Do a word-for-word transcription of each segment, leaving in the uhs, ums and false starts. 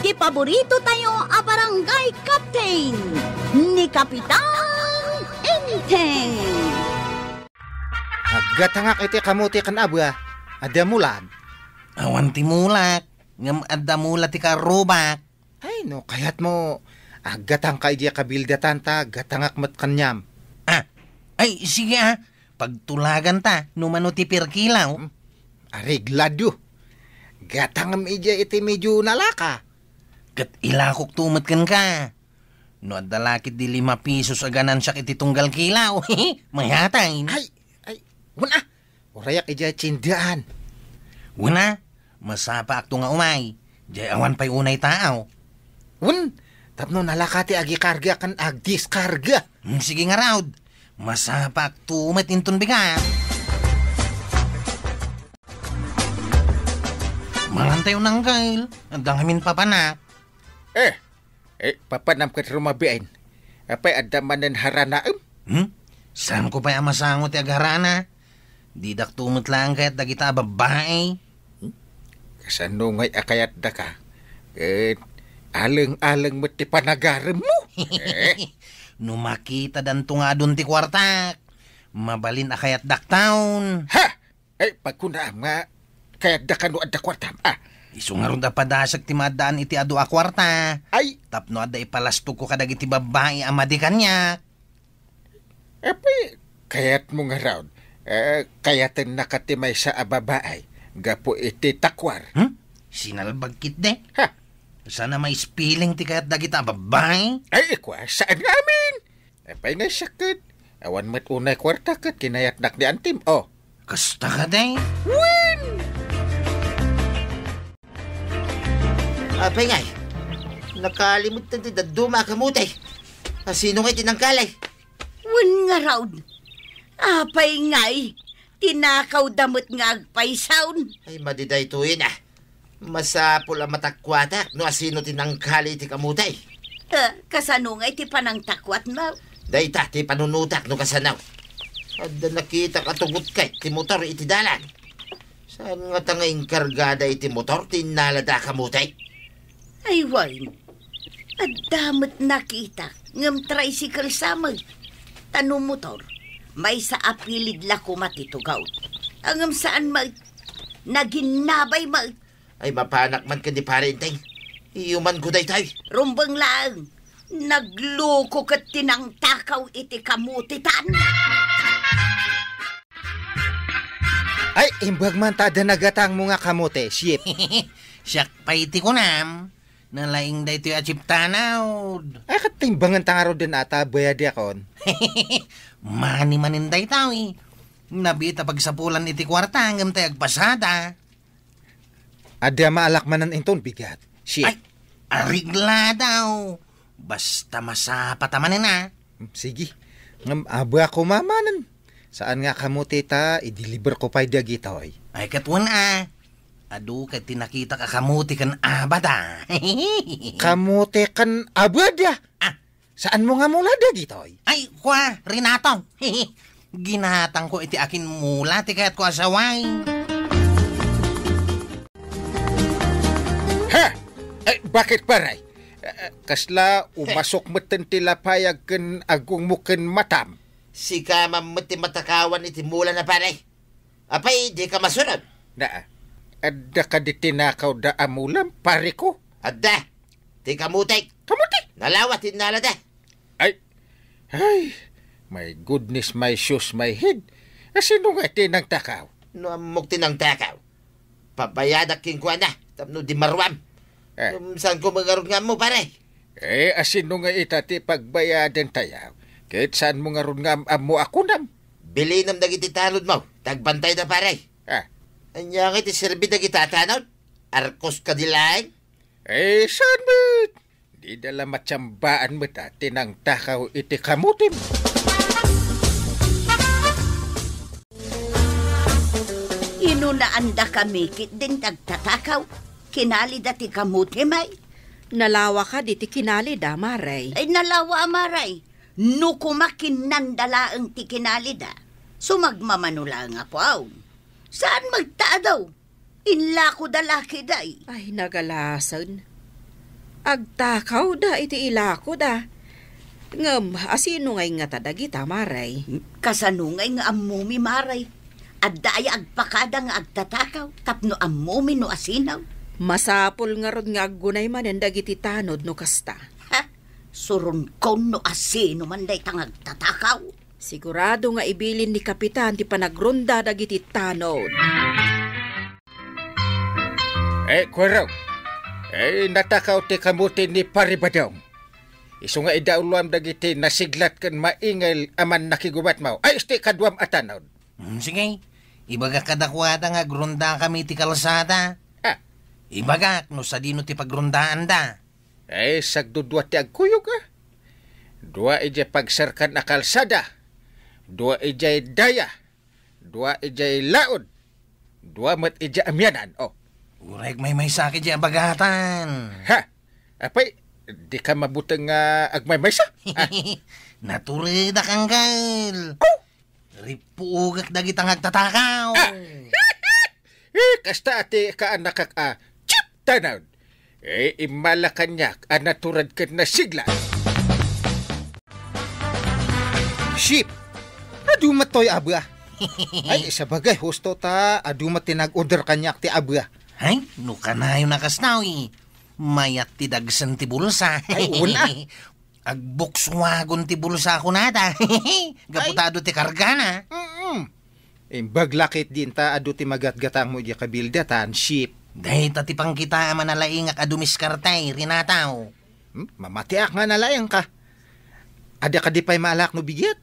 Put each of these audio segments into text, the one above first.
Ti paborito tayo a barangay captain, ni Kapitan Enteng. Aggatangak iti kamuti ken abua, adda mulam. Awan ti mulak, ngem adda mula ti karrubak. Ay, no kayatmo, aggatangka idiay kabildatan ta aggatangak met kaniam. Ah, ay, sige, ah. Pagtulaganta, no mano ti pirkilaw. Hmm? Areglado. Gatangem idiay iti medio nalaka. Ket ilakokto met kenka. No adda la ketdi lima pesos a ganansiak iti tunggal kilaw, mayatay. Ay, ay, wen a. Urayak idiay tiendaan. Wen a, masapaakto nga umay. Diay awan pay unay tao. Wen, tapno nalaka ti agikarga ken agdiskarga. Hmm, sige ngarud. Masapaakto met inton bigat. Mangantayo, Uncle. Adda ngamin papanak. Eh, eh, papanam ket rumabiin. Apay, adda manen haranaem? Hmm? Saanko pay a masango ti agharana? Didakto met laeng kayat dagita a babbai. Hmm? Kasano ngay a kayatdaka? Ket aleng-aleng met ti panagaremmo. Eh? No makitadanto nga adun ti kuartak, mabalin a kayatdakton. Ha! Ay, pagkunaam nga, kayatda kano adda kuartam, ah. Isu ngarud a padasek ti maaddaan iti adu a kuarta. Ay! Tapno adda ipalastogko kadagiti babbai a madi kaniak. Apay, kayatmo ngarud, eh, kayatennaka ti maysa a babai gapu iti takuar. Hmm? Sinalbag ketdi? Ha? Saan a maispiling ti kayat dagita a babbai? Ay, ikua, saan nga amin? Apay ngay sakit? Awan met unay kuarta ket kinayatnak ni antim, oh. Kasta kadi? Wen! Apay ngay, nakalimut ti dadduma a kamuti. Asino ngay tinangkal? Wen ngarud. Apay ngay, tinakawda met nga agpaysaw. Ay, madi daytoyen, ah. Masapul a matakuatak no asino ti nangkal iti kamuti. Eh, kasano nga iti panangtakuatmo? Dayta ti panunotak no kasano. Adda nakitak a tugotkay ti motor iti dalan. Saan ngata nga inkargada iti motor ti innalada a kamuti? Ay, wen. Adda met nakitak, ngem tricycle sa met. Ta no motor, maysa a pilid la koma ti tugaw. Ngem saan met, naginnabay met. Ay, mapanak man ken ni Pare Enteng. Iyumanko daytoy. Rumbeng laeng. Nagloko ket ti nangtakaw iti kamutitan. Ay, imbag man ta adda nagatangmo nga kamote, Sip. Siak pay ti kunam. Nalaing daytoy a chiptanawd. Ay, ket timbangan ta ngaruden ata, bayadiakon. Mani manen daytoy. Nabiit a pagsapulan iti kuarta, ngem tay agpasada. Adda maalak manen inton bigat. Siya. Ay, aregladaw. Basta masapata manen, a. Sige. Ngem, abua koma manen. Saan nga kamote ta, i-deliver ko pay dagitoy. Ay, ket wen, a. Adu ket ti nakitak a kamote ken abada. Kamote ken abada? Ah, Saanmo nga mula dagitoy? Ay, kua, Renato. Ginatangko iti akin mula ti kayatko a saway. Ha! Ay, bakit, pare? Eh, eh, kasla umasok metten ti lapayag ken agungmo ken matam? Sika man met ti matakawan iti mula na, pare. Apay, dika masurot? Na, adda kadi tinakawda a mulam, pare ko? Adda. Ti kamutek. Kamutek? Nalawa ti innalada. Ay, ay, my goodness, my shoes, my head. Asino nga ti nangtakaw? No ammok ti nangtakaw, pabayadak kenkuana tapno di maruam. Eh. Ngem saanko met ngarud nga ammo, pare. Eh, asino nga ita ti pagbayadan tayaw? Ket saanmo ngarud nga am-ammo a kunam? Bilinem dagiti tanodmo, ta agbantayda, pare. Ah. Ania nga iti serbi dagiti tanod? Arkos kadi laeng? Eh, saan met? Dida la matiambaan met a ti nangtakaw iti kamutim. Inunaandakami ketdin ti agtatakaw. Kinalida ti kamutim, ay. Nalawa kadi ti kinalida, Mare? Ay, nalawa, Mare. No koma kinnanda laeng ti kinalida, sumagmamano laeng a puaw. Saan met ta adu? Inlakoda la ketdi. Ay, nagalasen. Agtakawda iti ilakoda. Ngem asino ngay ngata dagita, Mare? Kasano ngay nga ammomi, Mare? Adda aya agpakada nga agtatakaw tapno ammomi no asino? Masapul ngarud nga aggunay manen dagiti tanod no kasta. Ha? Suronkon no asino man dayta nga agtatakaw? Sigurado nga ibilin ni Kapitan ti panagronda dagiti tanod. Eh, Kuwerong. Eh, natakaw ti kamuti ni Pari Badong. Isu nga idauloam dagiti nasiglat ken maingel a mannakigumatmaw. Ay, isti kaduam a tanod. Hmm, sige. Ibagak kadakuada nga agronda kami ti kalsada. Ah. Ibagak no sadino ti pagrondaanda. Eh, sagdudua ti agkuyog, ah. Dua idiay pagserkan a kalsada. Dua idiay daya. Dua idiay laod. Dua met idiay amianan. Oh. Uray agmaymaysa idiay abagatan. Ha? Apay, di ka mabuteng nga agmaymaysa? Ah. Naturedak, Angkel. Oh! Rippuogak dagita nga agtatakaw. Ah! Eh, kasta ti kaanakak a chip tanod. Eh, immala kaniak a natured ken nasigla. Ship, adu met toy aba. Ay, sabagay, husto ta, adu met ti nag-order kaniak ti aba. Ay, no kanayon a kasta, eh. Mayat ti dagsen ti bulsa. Ay, una. Ag-Volkswagen ti bulsa kunada. Gapu ta adu ti kargana. Mm-mm. Imbag la ket dinta adu ti magatgatangmo idiay kabildatan, Ship. Dayta ti pangkitaam a nalaingak a dumiskarte, Renato. Hmm? Mamatiak nga nalaingka. Adda kadi pay maalak no bigat?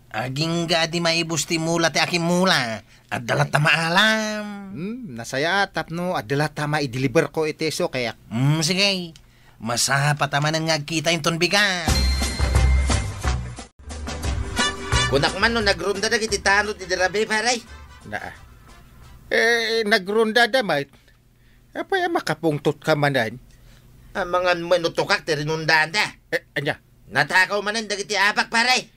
Agingga a di maibus ti mula ti akimmula. Adda latta maalam. Hmm, nasayaat tapno adda latta maideliverko iti sukek. Hmm, sige. Masapata manen nga agkita inton bigat. Kunak man no nagronda dagiti tanod ti dirabi, pare. Naa. Eh, nagrondada met. Apay a makapungtotka manen? Amangan met no tukak ti rinondaanda. Eh, ania? Natakaw manen dagiti apak, pare.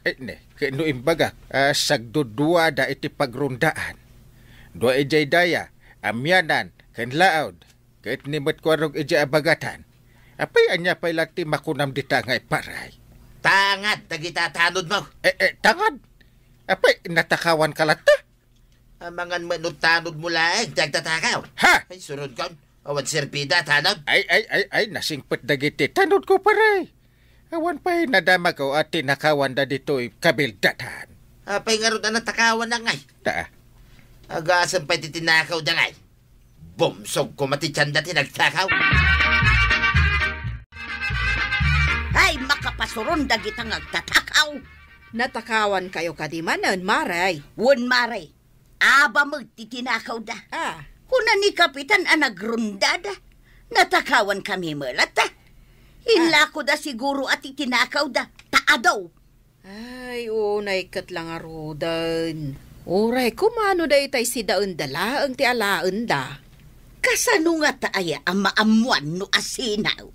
Eh, ne, ket no imbagak, ah, sagduduada iti pagrondaan. Dua idiay daya, amianan, ken laod, ket ni met kuarog idiay abagatan. Apay, ania pay la ti makunam dita nga iparay? Tangad dagita tanodmo. Eh, eh, tangad? Apay, natakawanka latta? Amangan met no tanodmo laeng ti agtatakaw. Ha? Ay, suronkon. Awan serbida, tanod. Ay, ay, ay, ay, nasingpet dagiti tanodko, pare. Awan pay nadamagko a tinakawanda ditoy kabildatan. Apay ngarud a natakawan ngay? Taa. Agasem pay ti tinakawda ngay. Bumsog koma ti tianda ti nagtakaw. Ay, makapasuron dagita nga agtatakaw. Natakawankayo kadi manen, Mare? Wen, Mare. Aba met ti tinakawda. Ah. Kuna ni Kapitan a nagrondada. Natakawankami met latta. Ah. Inlakoda siguro a ti tinakawda. Ta adu. Ay, unay ket la ngaruden. Uray koma no daytay sidaenda laeng ti alaenda. Kasano ngata aya a maammuan no asino?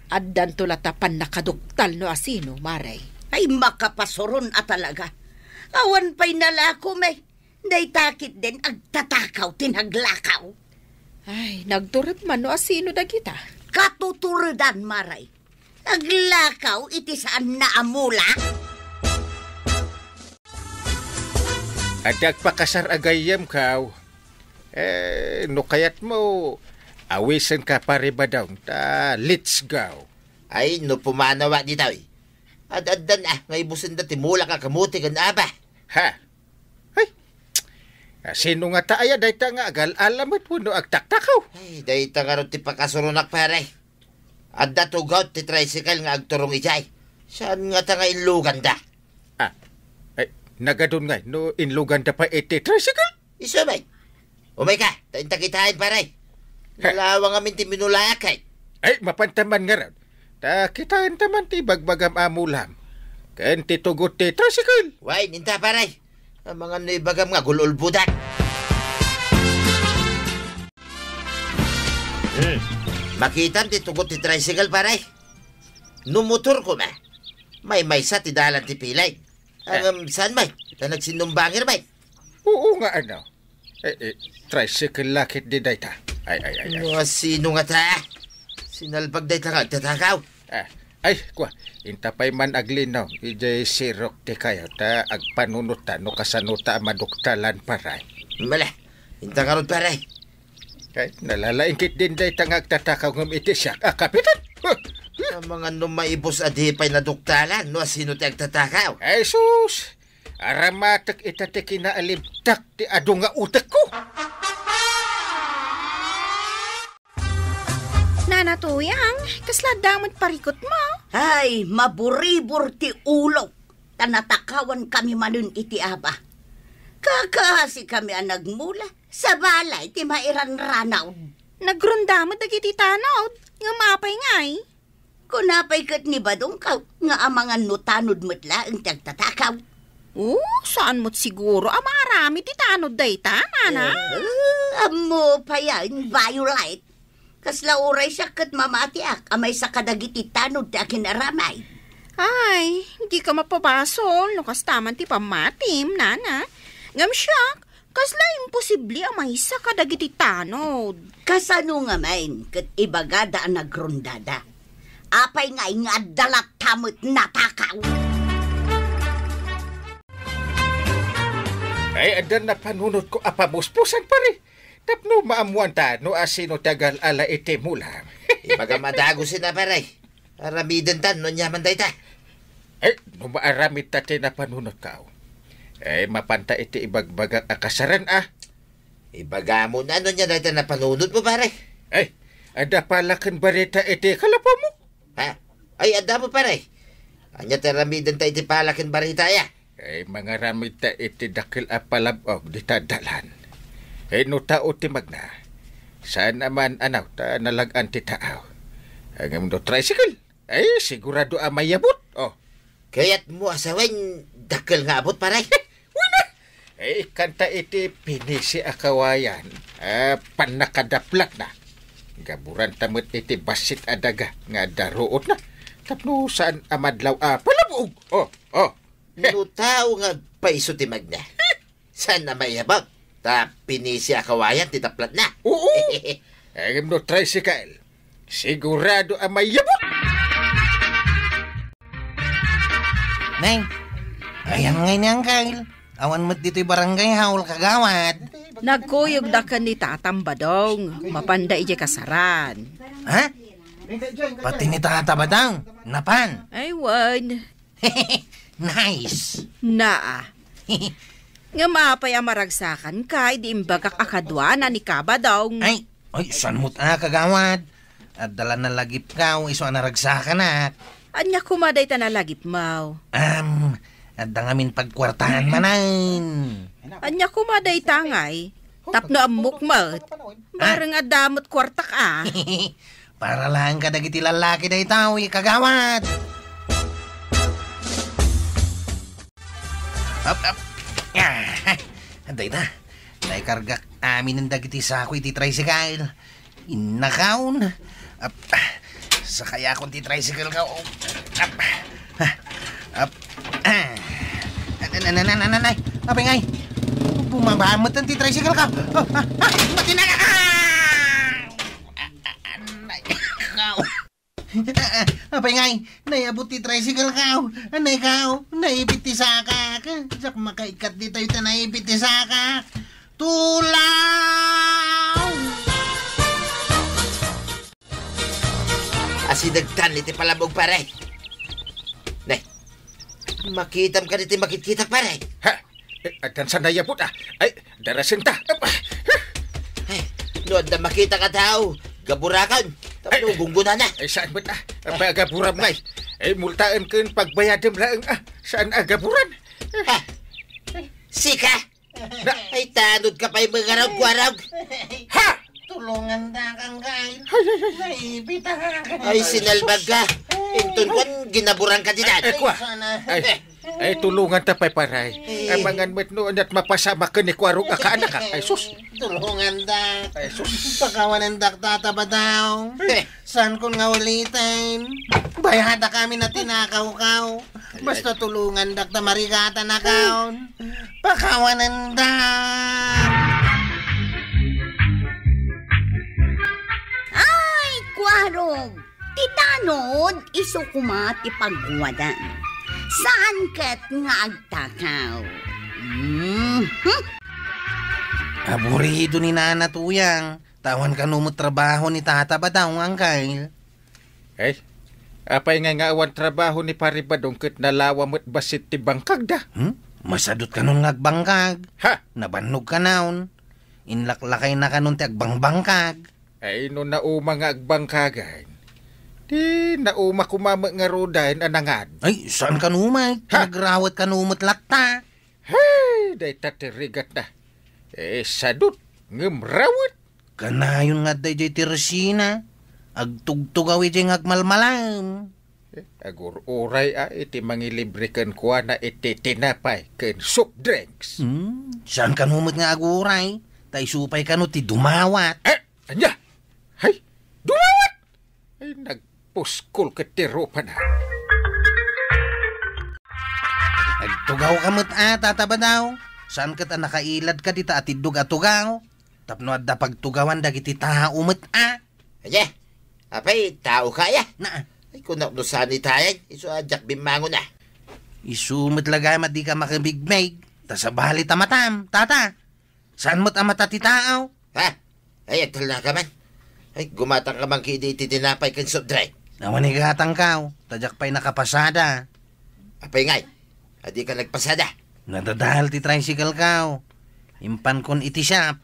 Addanto latta pannakaduktal no asino, Mare. Ay, makapasuron a talaga. Awan pay nalako, may. Dayta ketdin agtatakaw ti naglakaw. Ay, nagtured man no asino dagita? Katuturedan, Mare. Naglakaw iti saanna a mula? Adda agpakasar a gayyemko. Eh, no kayatmo, awisenka, Pare Badong, ta let's go. Ay, no pumanaw ditoy. Ad-addan a, nga ibusenda ti mulak a kamuti ken aba. Ha? Ay, asino ngata aya dayta nga agal-ala met wenno agtaktakaw? Ay, dayta ngarud ti pakasuronak, pare. Adda tugaw ti tricycle nga agturong idiay. Saan ngata nga inluganda? Ah, ay, nagadun ngay no inluganda pay iti tricycle? Isu met. Umayka, ta inta kitaen, pare. Ha? Nalawang amin ti minulaak, eh. Ay, mapantaman ngarud. Ta kitaenta man ti bagbagam a mulam. Ken ti tugot ti tricycle. Wen, inta, pare. Amangan no ibagam nga agul-ulbodak. Hmm. Makitam ti tugot ti tricycle, pare. No motor koma, maymaysa ti dalan ti pileg. Ah. Ngem saan met? Ta nagsinnumbangir met. Oo nga, ano? Eh, eh, tricycle la ketdi dayta. Ay, ay, ay, ay. No, sino ngata? Sinalbag dayta nga agtatakaw. Ah, ay, kua, inta pay man aglinaw, idiay sirok ti kayo, ta agpanunot ta no kasano ta a maduktalan, paray. Mala, inta ngarud, paray. Ay, nalalaing ketdin dayta nga agtatakaw ngem iti siak a kapitan. Huh! Amangan no maibus a di pay naduktalan no asino ti agtatakaw. Ay, sus! Aramatek ita ti kinaalibtak ti adu nga utekko. Nana Tuyang, kasla adda met parikutmo? Ay, maburibur ti ulok, ta natakawan kami manen iti aba. Kakasi kami a nagmula, sabali ti mairanranaw. Nagronda met dagiti tanod, ngem apay ngay? Kuna pay ket ni Badong kaw nga amangan no tanod met laeng ti agtatakaw. Oh, saan met siguro a maaramid ti tanod dayta, nana? Eh, ammo payen, Violet. Kasla uray siak ket mamatiak a maysa kadagiti tanod ti akin-aramid. Ay, dika mapabasol no kasta man ti pammatim, nana. Ngem siak, kasla imposible a maysa kadagiti tanod. Kasano ngamin ket ibagada a nagrondada? Apay ngay nga adda latta met natakaw? Ay, adda napanunotko a pamuspusan, pare. Tapno maammuanta no asino ti agal-ala iti mulam. Ibagam a dagus ina, pare. Aramidenta no aniaman dayta. Eh, no maaramidta ti napanunotko. Eh, mapanta iti ibagbagak a kasaran, ah. Ibagam no ania dayta napanunotmo, pare. Eh, adda pala ken barita iti kalapumo? Ha? Ay, adda mo, pare. Ania ti aramidenta iti pala ken barita, aya? Eh, mangaramidta iti dakkel a palab-og dita dalan. Eh, no tao ti magna, saan a man anaw ta nalag-an ti tao. Ngem no tricycle, eh, sigurado a mayabut. Oh. Kayatmo a sawen dakkel nga abut, pare? Wen a! Eh, ikkanta iti pinisi a kawayan, ah, pannakadaplatna. Gaburanta met iti bassit a daga nga adda ruotna. Tapno saan a madlaw a palab-og. Oh, oh. No tao nga agpayso ti magna, saan a mayabut? Ta pinisi a kawayan ti daplatna. Oo. Ngem no tricycle, sigurado a mayabut. Nay, ayan ngay ni Uncle. Awan met ditoy barangay hall, kagawad. Nagkuyogda ken ni Tatang Badong, mapanda idiay kasaran. Ha? Pati ni Tata Badong, napan? Ay, wen. Nice. Naa. Ngem apay a maragsakanka idi imbagak a kaduana ni Kabadong? Ay, ay, saan met a, kagawad? Adda la nalagipkaw isu a naragsakanak. Ania koma dayta nalagipmo? Am, adda ngamin pagkuartaan manen. Ania koma dayta ngay? Tapno ammok met. Bareng adda met kuartak a. Para laeng kadagiti lallaki daytoy, kagawad. Ap, ap. Ah, dayta. Naikargak aminen dagiti sako iti tricycle. Innakaon. Ap, sakayakon ti tricycle ko. Ap, ap, ah. Nanay, apay ngay. Bumaba met ti tricycle ko. Ah, ah, ah, matinag-, ah! Ah, ah, ah, nay, ko. Apay ngay, naiabut ti tricycle ko. Anay ko, naipit ti sakak. Diak makaikkat ditoy ta naipit ti sakak. Tulaw! Asidegtan iti palabog, pare. Ne, makitam kadi ti makitkitak, pare? Ha? Eh, addan sa naiabut, ah. Ay, darasenta. Ay, no adda makitak a tao, gaburakon. Tapno gunggunana. Ay, saan met, ah? Apay a gaburam ngay? Ay, multaen ken pagbayadem laeng, ah. Saan a gaburan? Ha? Sika? Na- Ay, tanod ka pay mangarog-warog. Ha? Tulongan ta, Kang Kyle. Ay, ay, ay. Naipit ka. Ay, sinalbag ka. Inton kuan, ginaburan ka ditan. Ay, ay, kua. Sana. Ay, ay, tulongan ta pay, paray. Eh. Amangan met no, aniat mapasamak ken ni Kuarog a kaanak ka. Ay, sus. Tulongan ta. Ay, sus. Pakawanen dak, Tata Badong. Eh. Saan kon nga uliten? Bayada kami na tinakaw kaw. Basta tulungan dak ta marigatan a kaon. Pakawanen dak. Ay, kua Arog, ti tanod isu koma ti pagwadan. Saan ket nga agtakaw. Mhm. Aburido ni Nana Tuyang, ta awan kano met trabaho ni Tata Badong, Angkel. Ay, apay ngay nga awan trabaho ni Pari Badong ket nalawa met bassit ti bangkagda? Hmm? Masadut kanon nga agbangkag. Ha? Nabannog kanon. Inlaklakayna kanon ti agbangbangkag. Ay, no nauma nga agbangkagan, di nauma koma met ngaruden a nangan. Ay, saan kano met? Ha? Nagrawet kano met latta. Hay, dayta ti rigatna. Eh, sadut, ngem rawet. Kanayon nga adda idiay ti resina. Agtugtugaw idiay nga agmalmalaem. Eh, agur-uray a iti mangilibre kenkuana iti tinapay ken soft drinks. Hmm, saan kano met nga aguray? Ta isu pay kano ti dumawat. Eh, ania? Hay, dumawat! Ay, nagpuskol ket ti rupana. Agtugaw ka met a, Tata Badong. Saan ket a nakailad ka dita a tiddog a tugaw? Tapno adda pagtugawan dagiti tao met a. Ania? Apay, tao kaya? Na. Ay, kunak no saan itayan. Isu a diak bimmangon a. Isu met la gayam a dika makabigmig. Ta sabali ta matam, Tata. Saan met a mata ti tao? Ha? Ay, agtella ka man. Ay, gumatang ka man kidi iti tinapay ken soft drink. Awan igatangkaw, ta diak pay nakapasada. Apay ngay, a dika nagpasada? Nadadael ti tricycle kaw. Impankon iti shop.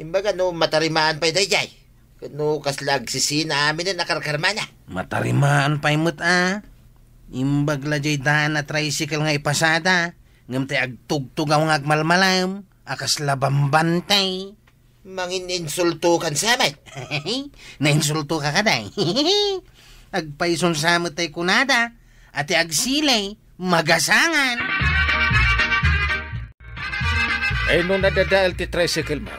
Imbaga no matarimaan pay daydiay. Ket no kasla agsisina aminen a karkarmana. Matarimaan pay met a. Imbag la jay daan a tricycle nga ipasada, ngem ti agtugtugaw nga agmalmalaem a kasla bambante. Mangin-insulto kan samet. Nainsulto ka kadi. Agpayson samet tay kunada, a ti agsili, magasangan. Ay, no nadadael ti tricycle mo,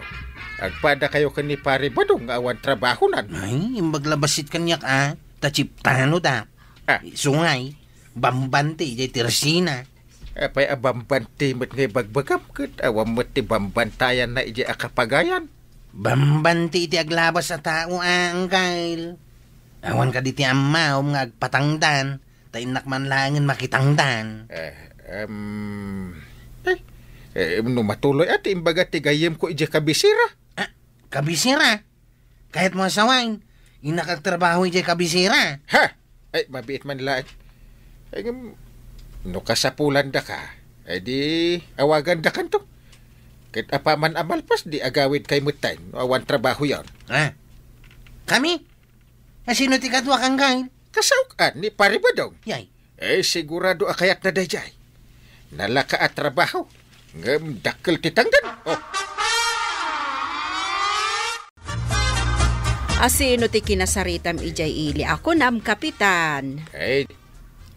agpada kayo ken ni Pare Badong nga awan trabahonan. Ay, imbag la bassit kaniak a, ta chiptano da. Ah. Sungay, bambante idiay ti resina. Apay a bambante met nga ibagbagam ket awan met ti bambantayanna idiay a kapagayan. Bambante iti aglabas a tao a, Angkel. Awan kadi ti ammom nga agpatangdan, ta innak man laengen makitangdan. Eh, em, eh, eh, no matuloy a ti imbaga ti gayyemko idiay kabisera. Ah, kabisera? Kayatmo a sawen, innak agtrabaho idiay kabisera. Ha! Ay, mabiit man laeng. Ay, ngem, no kasapulandaka, ay di awagandakanto. Ket apaman a malpas, di agawidkay metten no awan trabahoyon. Ah. Kami? A, sino ti kaduak, Angkel? Kasaok-an ni Pare Badong. Yay. Eh, sigurado a kayatna daydiay. Nalaka a trabaho, ngem dakkel ti tangdan. Oh. A, sino ti kinasaritam idiay ili a kunam, Kapitan? Eh,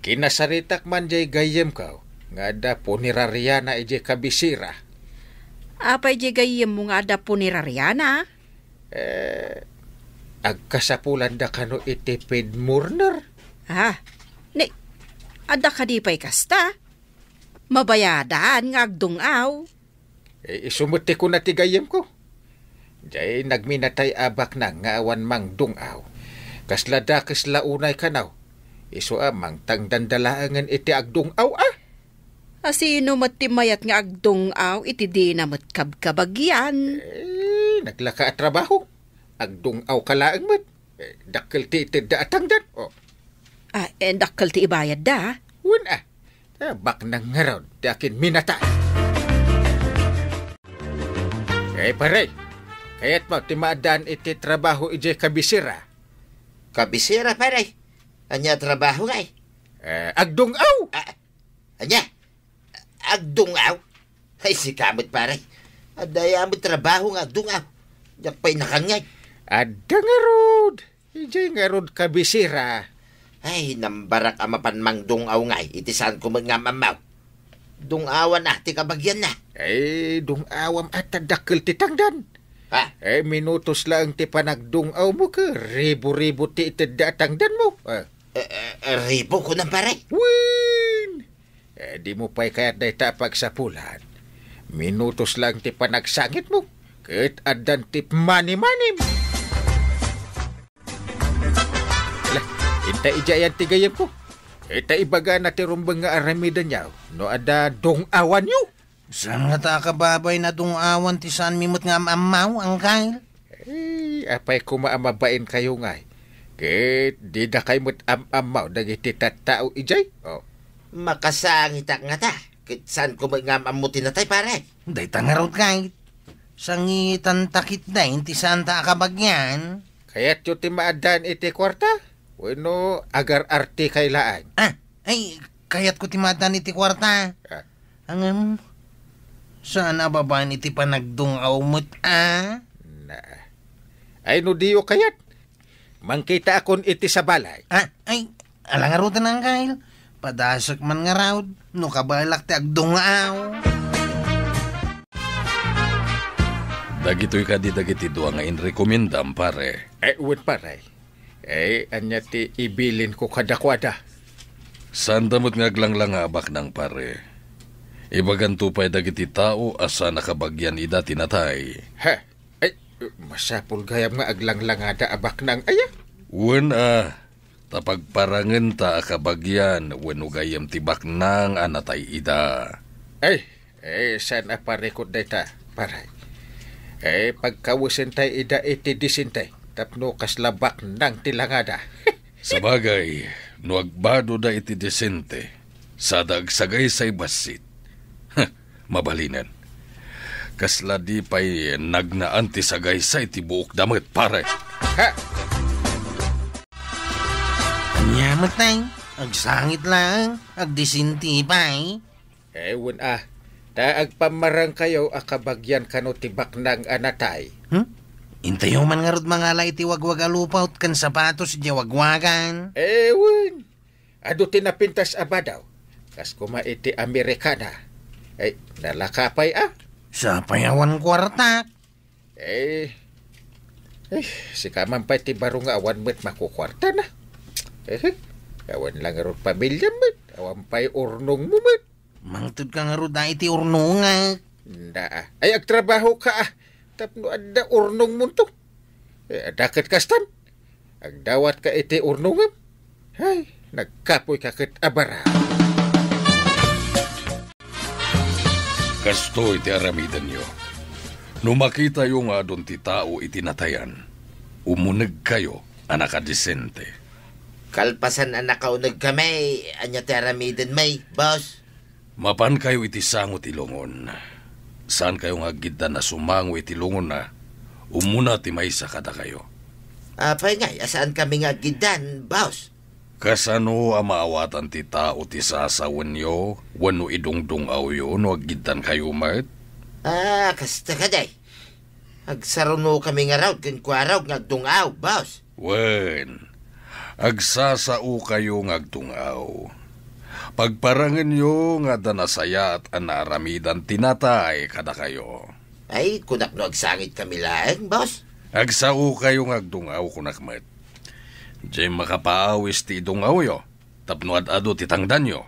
kinasaritak man diay gayyemko nga adda punerariana idiay kabisera. Apay diay gayyemmo nga adda punerariana? Eh, agkasapulanda kano iti paid mourner? Ah, ni, adda kadi pay kasta? Mabayadan nga agdung-aw. Eh, isu met ti kuna ti gayyemko. Diay nagminatay a baknang nga awan mangdung-aw. Kasla dakes la unay kano. Isu a mangtangdanda laengen iti agdung-aw a. A, sino met ti mayat nga agdung-aw iti dina met kabkabagyan? Eh, naglaka a trabaho. Agdung-aw ka laeng met. Eh, dakkel ti itedda a tangdan. Oh. Ah, eh, dakkel ti ibayadda, ah. Wen a. Ta baknang ngarud ti akin minatay. Eh, pare, kayatmo ti maaddaan iti trabaho idiay kabisera? Kabisera, pare? Ania a trabaho ngay? Eh, agdung-aw! Ah, ania? Agdung-aw? Ay, sika met, pare. Adda aya met trabaho nga agdung-aw. Diak pay nakangngeg. Adda ngarud. Idiay ngarud kabisera. Ay, nambarak a mapan mangdung-aw ngay iti saanko met nga am-ammo. Dung-awan a ti kabagianna. Ay, dung-awam a ta dakkel ti tangdan. Ha? Eh, minutos laeng ti panagdung-awmo ket ribo-ribo ti itedda a tangdanmo. Eh. Eh, eh, eh, ribo, kunam, pare? Wen! Eh, dimo pay kayat dayta a pagsapulan. Minutos laeng ti panagsangitmo, ket addan ti manimanim. Inta idiay ti gayyemko. Ita ibagana ti rumbeng nga aramidenyo no adda dung-awanyo. Saan ngata a kababain a dung-awan ti saanmi met nga am-ammaw, Angkel? Eh, apay koma a mabainkayo ngay? Ket didakay met am-ammaw dagiti tattao idiay? Oh. Makasangitak ngata, ket saanko met nga am-ammo ti natay, pare? Dayta ngarud, Angkel. Sangitanta ketdi ti saanta a kabagian. Kayatyo ti maaddaan iti kuarta? Wenno agar-artekay laeng? Ah, ay, kayatko ti maaddaan iti kuarta. Ah. Ngem, saan a babaen iti panagdung-aw met, a? Na. Ay, no diyo kayat, mangkitaakon iti sabali. Ah, ay, ala ngaruden, Angkel. Padasek man ngarud, no kabaelak ti agdung-aw. Dagitoy kadi dagiti dua nga inrekomendam, pare? Eh, wen, pare. Eh, ania ti ibilinko kadakuada? Saanda met nga aglanglangaabak nang, pare. Ibaganto pay dagiti tao a saan a kabagian ida ti natay. Ha? Ay, masapul gayam nga aglanglangada a baknang aya? Wen a, ta pagparangenta a kabagian wenno gayyem ti baknang a natay ida. Ay, eh, saan a parikot dayta, pare? Eh, pagkawesentay ida iti disente, tapno kasla baknang ti langada. Sabagay, no agbadoda iti disente, sada agsagaysay bassit. Mabalinen. Kasla di pay nagnaan ti sagaysay ti buokda met, pare. Ha? Ania met, tay? Agsangit laeng, agdisente pay. Eh, wen a, ta agpammarangkayo a kabagian kano ti baknang a natay. Hmm? Intayo man ngarud mangala iti wagwagalupaw ken sapatos idiay wagwagan. Eh, wen. Adu ti napintas a badaw. Kas koma iti Amerikana. Ay, nalaka pay a. Sapay awan kuarta. Eh, eh, sika man pay ti baro nga awan met makukuarta na. Eh, awan lang ngarud pamilya met. Awan pay urnongmo met. Mangted ka ngarud a iti urnongak. Nda, a. Ay, agtrabaho ka, a. Tapno adda urnongmonto. Eh, adda ket kastan. Agdawatka iti urnongem. Ay, nagkapoyka ket a baraw. Kastoy ti aramidenyo. No makitayo nga adun ti tao iti natayan, umunegkayo a nakadisente. Kalpasan a nakaunegkami, ania ti aramidenmi, boss? Mapankayo iti sango ti lungon. Saankayo nga aggiddan a sumango iti lungonna, umuna ti maysa kadakayo. Apay ngay a saankami nga aggiddan, boss? Kasano a maawatan ti tao ti sasawenyo wenno idungdung-awyo no aggiddankayo met? Ah, kasta kadi. Agsarunokami ngarud kenkuarog nga agdung-aw, boss. Wen, agsasaokayo nga agdung-aw. Pagparangenyo nga adda nasayaat a naaramidan ti natay kadakayo. Ay, kunak no agsangitkami laeng, boss. Agsaokayo nga agdung-aw, kunak met. Diay makapaawis ti idung-awyo, tapno ad-adu ti tangdanyo.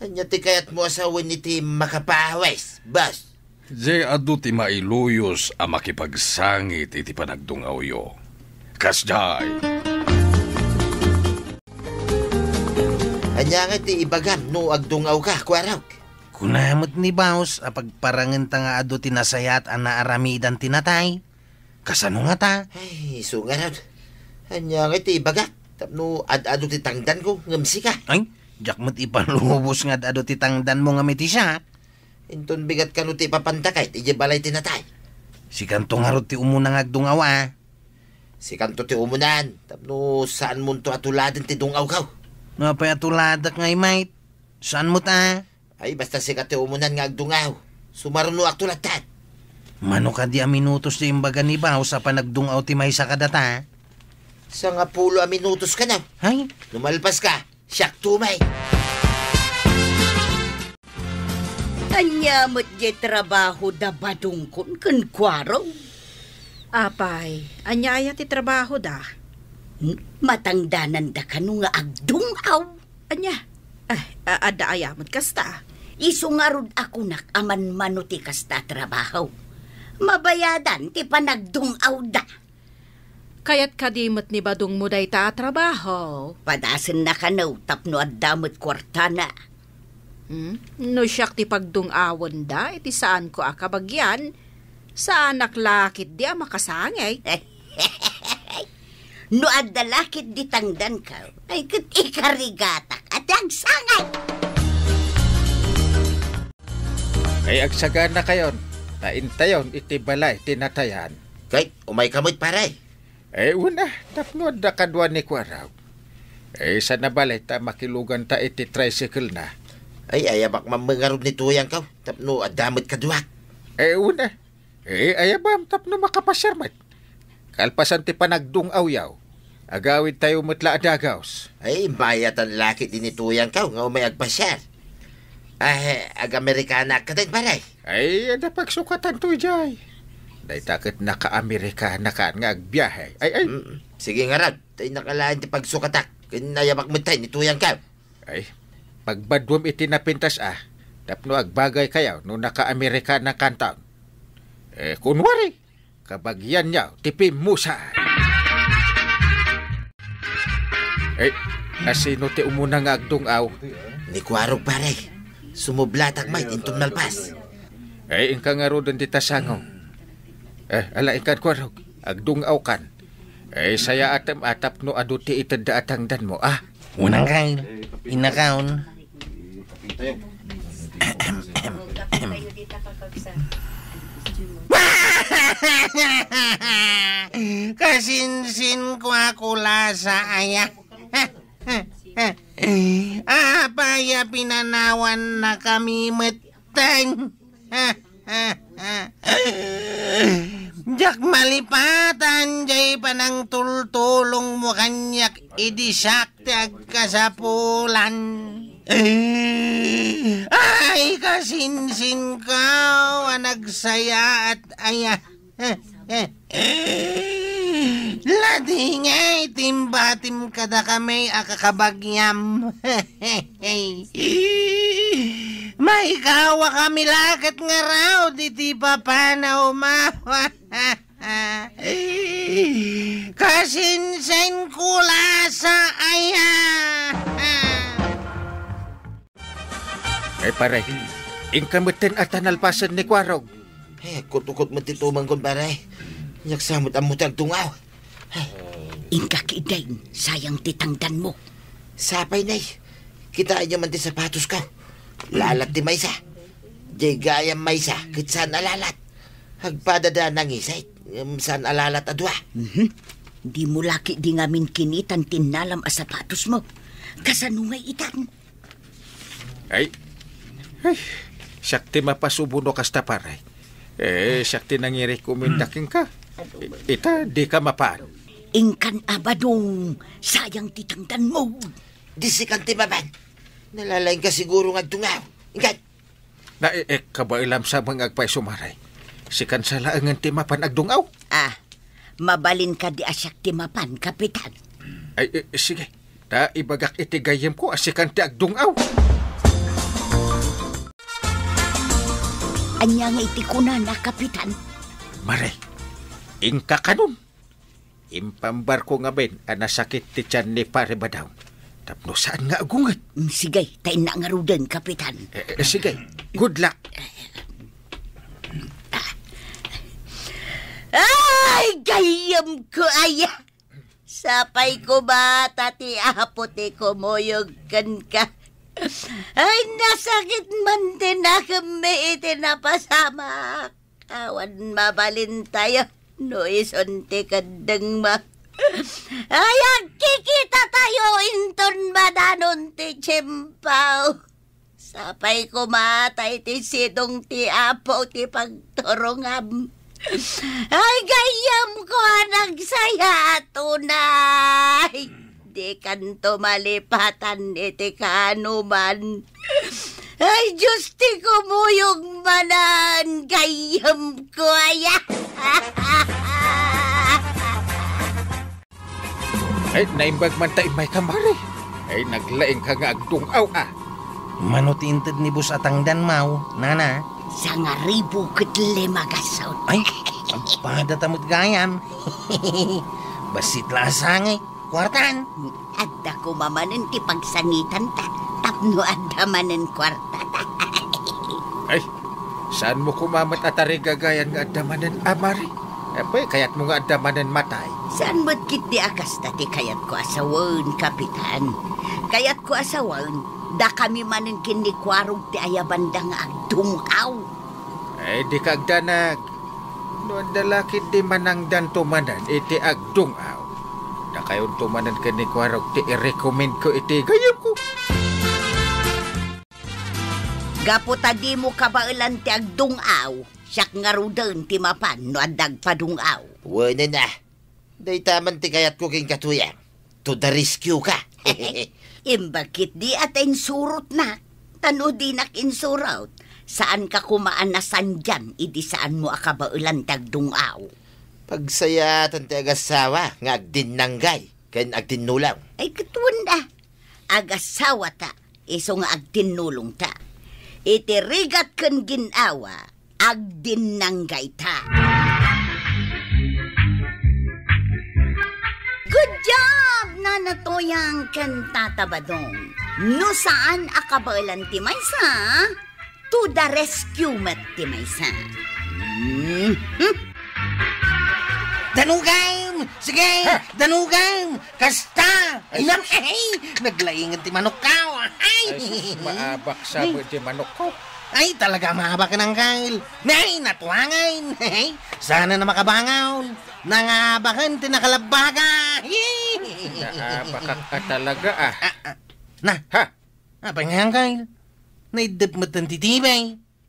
Ania ti kayatmo a sawen iti makapaawis, boss? Diay adu ti mailuyos a makipagsangit iti panagdung-awyo. Kasdiay. Ania ngay ti ibagam no agdung-awka, kuarog? Kuna met ni boss a pagparangenta nga adu ti nasayaat a naaramidan ti natay. Kasano ngata? Ay, isu ngarud. Ania ngay ti ibagak? Tapno ad-adu ti tangdanko, ngem sika. Ay, diak met ipalubos nga ad-adu ti tangdanmo ngem iti siak. Inton bigat kano ti ipapanta kay iti balay ti natay. Sikanto ngarud ti umuna nga agdung-aw a. Sikanto ti umunan, tapno saanmonto a tuladen ti dung-awko. Apay a tuladak ngay, mate? Saanmo ta? Ay, basta sika ti umunan nga agdung-aw. Sumarunoakto latta. Mano kadi a minutos ti imbaga ni Baos a panagdung-aw ti maysa kadata? Sangapulo a minutos kano. Hay? No malpaska, siakto met. Ania met diay trabaho da badongkon kenkuaro? Apay, ania aya ti trabaho da? Hmm? Matangdananda kano nga agdung-aw? Ania? Ay, a-, adda aya met kasta? Isu ngarud a kunak a manmano ti kasta a trabaho. Mabayadan ti panagdung-awda. Kayat kadi met ni badongmo dayta a trabaho? Padasenna kano tapno adda met kuartana. Hmm? No siak ti pagdung-awenda iti saanko a kabagian, saanak la ketdi a makasangit. No adda la ketdi tangdanko, ay ket ikarigatak a ti agsangit. Ay, agsaganakayon, ta intayon iti balay ti natayan. Kay, umayka met, pare. Eh, una, tapno adda kadua ni Kuarog. Eh, sana balay ta makiluganta iti tricycle na. Ay, ayabak man ngarud ni tuyangko, tapno adda met kaduak. Eh, una. Eh, ayabam tapno makapasiar met. Kalpasan ti panagdung-awyaw, agawidtayo met la a dagus. Ay, bayatan la ketdi ni tuyangko nga umay agpasiar. Ah, eh, ag-Amerikana ka din, pare? Ay, adda pagsukatanto idiay. Dayta ket naka-Amerikana kan nga agbiahe. Ay, ay. Mm. Sige ngarud, ta innaka laeng ti pagsukatak. Ken ayabak met tay ni tuyangko. Ay, pagbaduem iti napintas a, tapno agbagaykayo no naka-Amerikana kanton. Eh, kunwari, kabagianyo ti pimmusa. Eh, asino ti umuna nga agdung-aw? Ni Kuarog, pare. Sumublatak met inton malpas. Eh, inka ngaruden dita sango. Eh, ala, inka, Kuarog. Agdung-awkan. Eh, sayaatem a tapno adu ti itedda a tangdanmo, a? Unang kayo, inakaon. Kasinsin ko a kulasa, aya. Apay a pinanawannakami metten? Diak malipatan jay panangtultulongmo kaniak idi siak ti agkasapulan. Ay, kasinsinko a nagsayaat, aya. Ladingay ti imbatim kadakami a kakabagiam. Maikawakami la ket ngarud iti papanawmo. Kasinsinko la sa aya. Ay, pare, inka metten a ta nalpasen ni Kuarog. Eh, kutukot met ti tumengko, pare. Diak sa met ammo ti agdung-aw. Inka ketdin, sayang ti tangdanmo. Sapay, nay. Kitaenyo man ti sapatosko. Lalat ti maysa. Jay gayam maysa, ket saan a lalat. Agpadada nangisit, ngem saan a lalat a dua. Mhm. Dimo la ketdi ngamin kinitan ti innalam a sapatosmo. Kasano ngay itan? Ay, ay, siak ti mapasubo no kasta, pare. Eh, siak ti nangirekomenda kenka. I-, ita, dika mapan. Inkan a badong, sayang ti tangdanmo. Di sikan ti mapan. Nalalaingka siguro nga agdung-aw. Inkan. Na, eh, eh, kabaelam sa mga agpayso, pare. Sikan sa laengen ti mapan agdung-aw. Ah, mabalin kadi a siak ti mapan, Kapitan? Ay, eh, sige. Ta ibagak iti gayyemko a sikan ti agdung-aw. Ania nga iti kunana, Kapitan? Mare, inka kanon. Impambarko ngamin a nasakit ti tian ni Pare Badong tapno saan nga agunget. Mm, sige, ta innak ngaruden, Kapitan. Eh, eh, sige. Good luck. Ay, gayyemko aya! Sapay koma ta ti Apo ti kumuyog kenka. Ay, nasakit man ti nakemmi iti napasamak. Awan mabalintayo no isun ti keddengmo. Ay, agkikitatayo inton madanon ti tiempo. Sapay koma ta iti sidong ti Apo ti pagturongam. Ay, gayyemko a nagsayaat unay. Dikanto malipatan iti kaanoman. Ay, Dios ti kumuyog manen, gayyemko aya. Ay, naimbag man ta immay ka, Mare. Ay, naglaing ka nga agdung-aw, a. Mano ti inted ni Boss a tangdanmo, nana? Sangaribu ket lima gasut. Ay, agpada ta met gayam. Bassit la a sangit. Kuartan. Adda koma manen ti pagsangitanta tapno adda manen kuarta. Ay, saan mo koma met a tarigagayan nga adda manen a mari? Apay, kayat mo nga adda manen matay? Saan met ketdi a kasta ti kayat ko a sawen, Kapitan. Kayat ko a sawen, dakami manen ken ni Kuarog ti ayabanda nga agdung-aw. Ay, dika agdanag. No adda la ketdi manangdanto manen iti agdung-aw, dakayonto manen ken ni Kuarog ti irekomendko iti gayyemko. Gapu ta dimo kabaelan ti agdung-aw, siak ngaruden ti mapan no adda agpadung-aw. Wen a, dayta man ti kayatko kenka, Tuyang. To the rescue ka. Imbag ketdi a ta insurotnak. Ta no dinak insurot, saanka koma a nasandian idi saanmo a kabaelan ti agdung-aw. Pagsayaatan ti agassawa nga agdinnanggay ken agdinnulong. Ay, ket wen a. Agassawata, isu nga agdinnulongta. Iti rigat ken gin-awa, agdinnanggayta. Good job, Nana Tuyang ken Tata Badong. No saan a kabaelan ti maysa, to the rescue met ti maysa. Mhm. Danugam! Sige! Ha? Danugam! Kasta! Ay, sus. Ay, naglaingan ti manokko. Ay! Ay, sus, maabak sa Ay. Ti manokko. Ay, talaga maabak, Angkel. Nay, natuangan. Ay, sana na makabangon. Nangabakan ti nakalabbaga. Naabakak ka talaga, ah. Ah, ah. Na. Ha? Apay nga, Angkel? Naiddep met ti T V.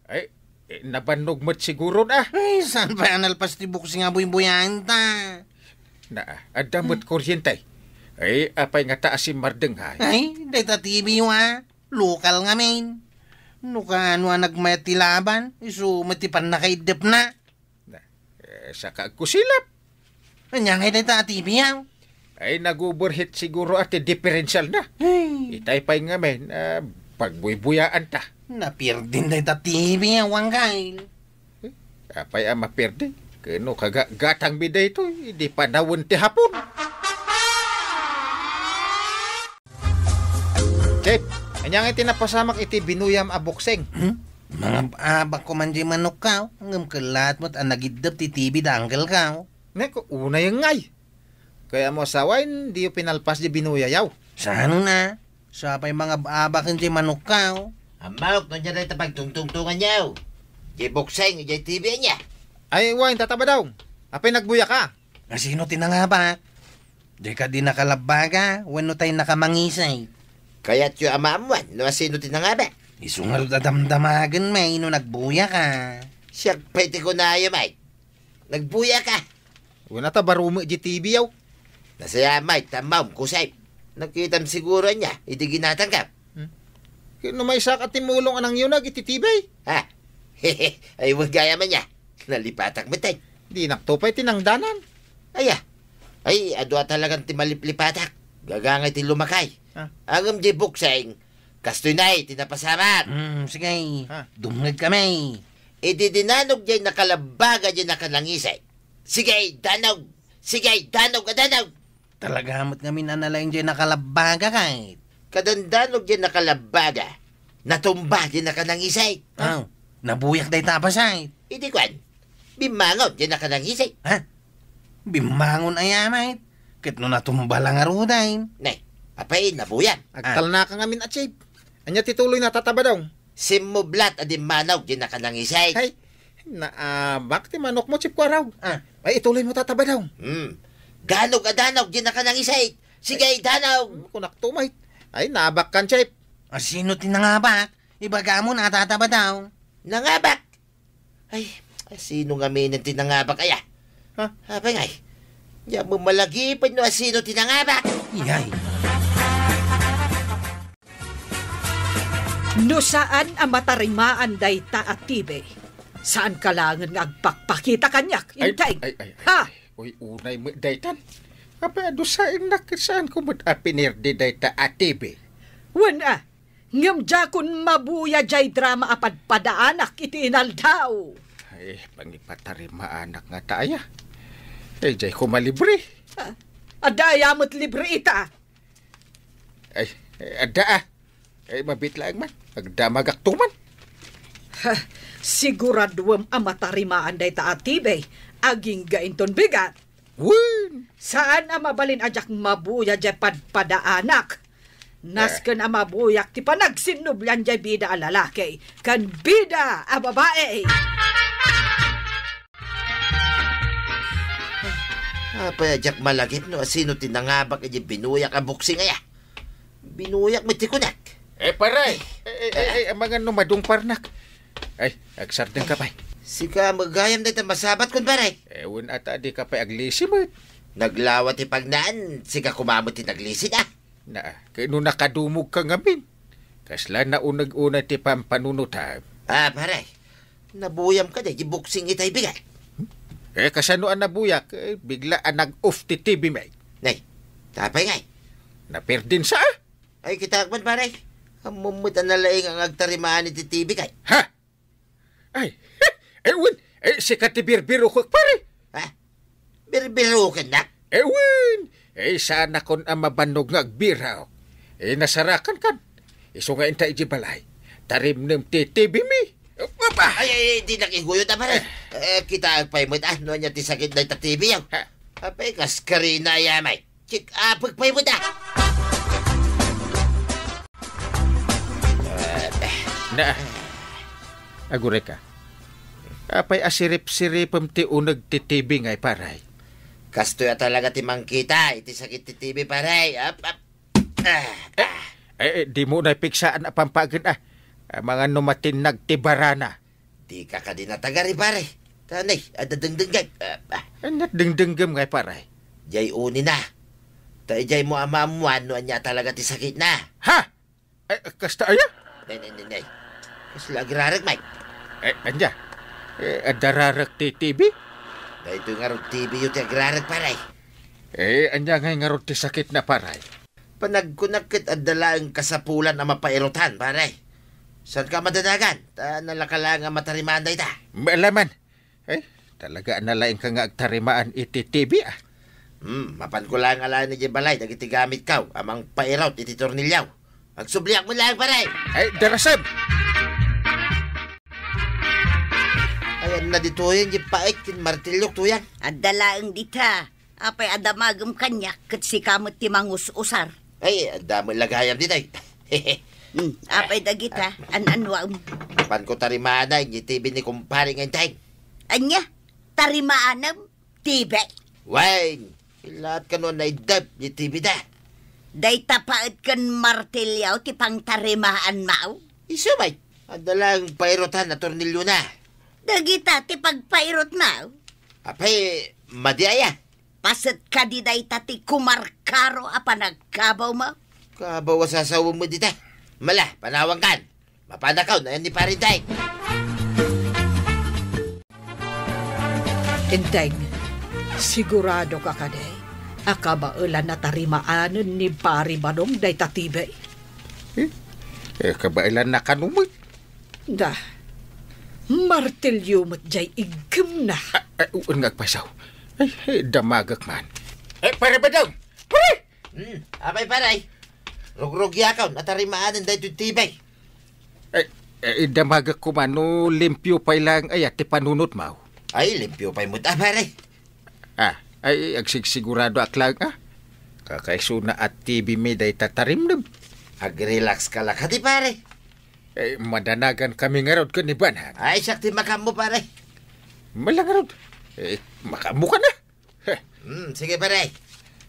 Ay, eh, nabannog met siguro na. Ay, saan pay a nalpas ti boxing a buybuyaenta? Na, adda met kuryente. Ay, apay ngata a simmardeng, ay? Ay, dayta T V yo a. Lokal ngamin. No kaano a nagmayat ti laban, isu met ti pannakaiddepna. Na, eh, saka agkusilap. Ania ngay dayta a T V yaw? Ay, nag-overheat siguro a ti diferensial na. Ay. Itay pay ngamin, ah, pagbuybuyaanta. Napirdin dayta T V yaw, Angkel. Eh, apay a mapirdi? Kano kaga-gatangmi daytoy, idi panawen ti Hapon. Chef, ania ngay ti napasamak iti binuyam a boksing? Hmm? Mangab-abak koman diay manokko, ngem kellaat met a nagiddep ti T V da angkelko. Nek, unay ngay. Kayatmo a sawen, diyo pinalpas diay binuyayaw. Saan a? Sa pay mangab-abak diay manokko. Ammok, no ania dayta pagtungtungtonganyo? Diay boksing, diay T V ania? Ay, wen, Tata Badong. Apay nagbuyaka? Asino ti nangabak? Dika di nakalabbaga, wenno tay nakamangisay? Kayatyo a maammuan no asino ti nangabak? Isu ngarud a damdamagenmi no nagbuyaka. Siak pay ti kunayo, Mike. Nagbuyaka. Wen a ta barom met diay T V yaw. Nasayaat, Mike, ta ammom, kusem. Nakitam siguro ania idi ginatangko. Hmm? Ket no maysaak a timmulong a nangyunag iti T V? Ha? Ay, wen gayam ania. Nalipatak met, ay. Dinakto pay tinangdanan. Aya. Ay, adu a talagan ti maliplipatak. Gagangay ti lumakay. Ah. Ngem diay boksing, kastoy nay ti napasamak. Hmm, sige. Ah. Dumngegkami. Idi dinanog diay nakalabbaga diay nakanangisay. Sige, danog! Sige, danog a danog! Talaga met ngamin a nalaing diay nakalabbaga, kayat. Kadandanog diay nakalabbaga, natumba diay nakanangisay. Aw, nabuyak dayta a pasay. Idi kuan, bimmangon diay nakanangisay. Ha? Bimmangon aya met? Ket no natumba la ngaruden. Ne, apay, nabuyak. Ah. Agtalnaka ngamin a, Chief. Ania ti tuloyna, Tata Badong? Simmublat a dimmanog diay nakanangisay. Ay, naabak ti manokmo, Chief Kuarog. Ah. Ay, ituloymo, Tata Badong. Hmm. Danog a danog diay nakanangisay. Sige, danog! Hmm, kunakto met. Ay, naabakkan, Chief. Asino ti nangabak? Ibagamon a, Tata Badong. Nangabak? Ay, asino ngamin ti nangabak aya? Ha? Apay ngay? Nia met malagiped no asino ti nangabak? Iyay. No saan a matarimaan dayta a T V, saanka laengen nga agpakpakita kaniak, Ay, Inteng. Ay, ay, ay, Ha? Ay. Uy, unay met daytan. Apay a dusaennak ket saanko met a pinirdi dayta a T V? Wen a, ngem diakon mabuya diay drama a padpadaanak iti inaldaw. Ay, pangipatarimaanak ngata aya. Ay, diay koma libre. Ah. Adda aya met libre ita? Ay, eh, adda, ah. Ay, mabiit laeng man. Agdamagakto man. Ha, siguraduem a matarimaan dayta a T V. Agingga inton bigat. Wen. Saan a mabalin a diak mabuya diay padpadaanak. Nasken a mabuyak ti panagsinnublian diay bida a lalaki ken bida a babai. Apay a diak malagip no asino ti nangabak iti binuyak a boksing aya. Binuyak met ti kunak. Eh, pare! Eh, eh, eh, eh, amangan no madungparnak. Ay, agsardengka pay. Sika met gayam dayta masabatkon, pare. Eh, wen ata dika pay aglisi met. Naglawa ti pagnaan, sika koma met ti naglisi, ah. Na, ket no nakadumogka ngamin, kasla nauneg unay ti pampanunotam. Ah, pare, nabuyam kadi ti boksing itay bigat. Eh, kasano a nabuyak? Eh, bigla a nag-off ti T V mi. Nay, tapay ngay? Naperdin sa, ah? Ay, kitaak man, pare. Ammom met a nalaing ang agtarimaan iti T V kay. Ha? Ay, eh, wen, eh, sika ti birbirokek, pare. Ha? Birbirokennak? Eh, wen, eh, saanakon a mabannog nga agbirok. Eh, nasarakan kan. Isu nga inta iti balay. Tarimnem ti T V mi. Apa? Ay, ay, ay, di nakiguyod, ah, pare. Eh, kita agpay met, ah, no anya ti sakit dayta T V yaw. Ha? Apay, kas karina ya, may. Check up pay mo da. Na, agureka. Apay a sirip-siripem ti uneg ti T V ngay, paray? Kastoy a talaga ti mangkita iti sakit ti T V, paray. Ap, ap. Ah, Eh, ah. eh, eh, di mo na piksaan a pampagen, ah. Amangan no matinnag ti barana. Dika kadi natagari, pare. Tanay, adda dengdenggen. Ah, ah. Ania dengdenggem ngay, pare? Jay unina. Ta ijay mo a maammuan no ania talaga ti sakitna. Ha? Eh, kasta aya? Nay, nay, nay, nay. Kasla agrarek, Mike. Eh, ania? Eh, adda rarek ti T V? Daytoy ngarud T V yo ti agrarek, pare. Eh, ania ngay ngarud ti sakitna, pare? Panagkunak ket adda laeng kasapulan a mapairutan, pare. Saanka a madanagan, ta nalaka laeng a matarimaan dayta. Maalaman. Eh, talaga a nalaingka nga agtarimaan iti T V, ah. Hmm, mapanko laeng alaen idiay balay dagiti gamitko a mangpairut iti tornilyo. Agsubliak met laeng, pare. Eh, darasem! Ayanna ditoyen, di paet ken martilyok toyen. Adda laeng dita. Apay a damagem kaniak ket sika met ti mangus-usar? Ay, adda met la gayam ditoy. Hmm, apay dagita, an-anuam? Panko tarimaanay, ni T V ni kumpare nga inteng. Ania? Tarimaanem? T V? Wen, ilaat kano a naiddep ni T V da. Dayta paet ken martilyo ti pangtarimaanmo? Isu met, adda laeng pairutan a tornilyona. Dagita ti pagpairutmo? Apay, madi aya? Paset kadi dayta ti kumarkaro a panagkabawmo? Kabaw a sasawem met dita. Mala, panawankan. Mapanakaw na yan ni Pare Inteng. Inteng, sigurado ka kadi a kabaelan a tarimaanen ni Pare Badong dayta T V? Eh, eh, kabaelan na kano met? Da, martilyo met jay iggemna. Ah, ah, wen nga agpayso. Ay, eh, damagek man. Eh, Pare Badong! Pare! Hmm, apay, pare? Rugrugyakan a tarimaanen daytoy T V. Eh, eh, damagek koma no limpio pay laeng aya ti panunotmo. Ay, limpio pay met, ah, pare. Ah, ay, agsigsigurado ak laeng, ah. Kakaisuna a T V mi dayta tarimnem. Agrelax ka la kadi, pare. Eh, madanagan kami ngarud ken ni Banham. Ay, siak ti makaammo, pare. Mala ngarud. Eh, makaammo ka na. Heh. Hmm, sige, pare.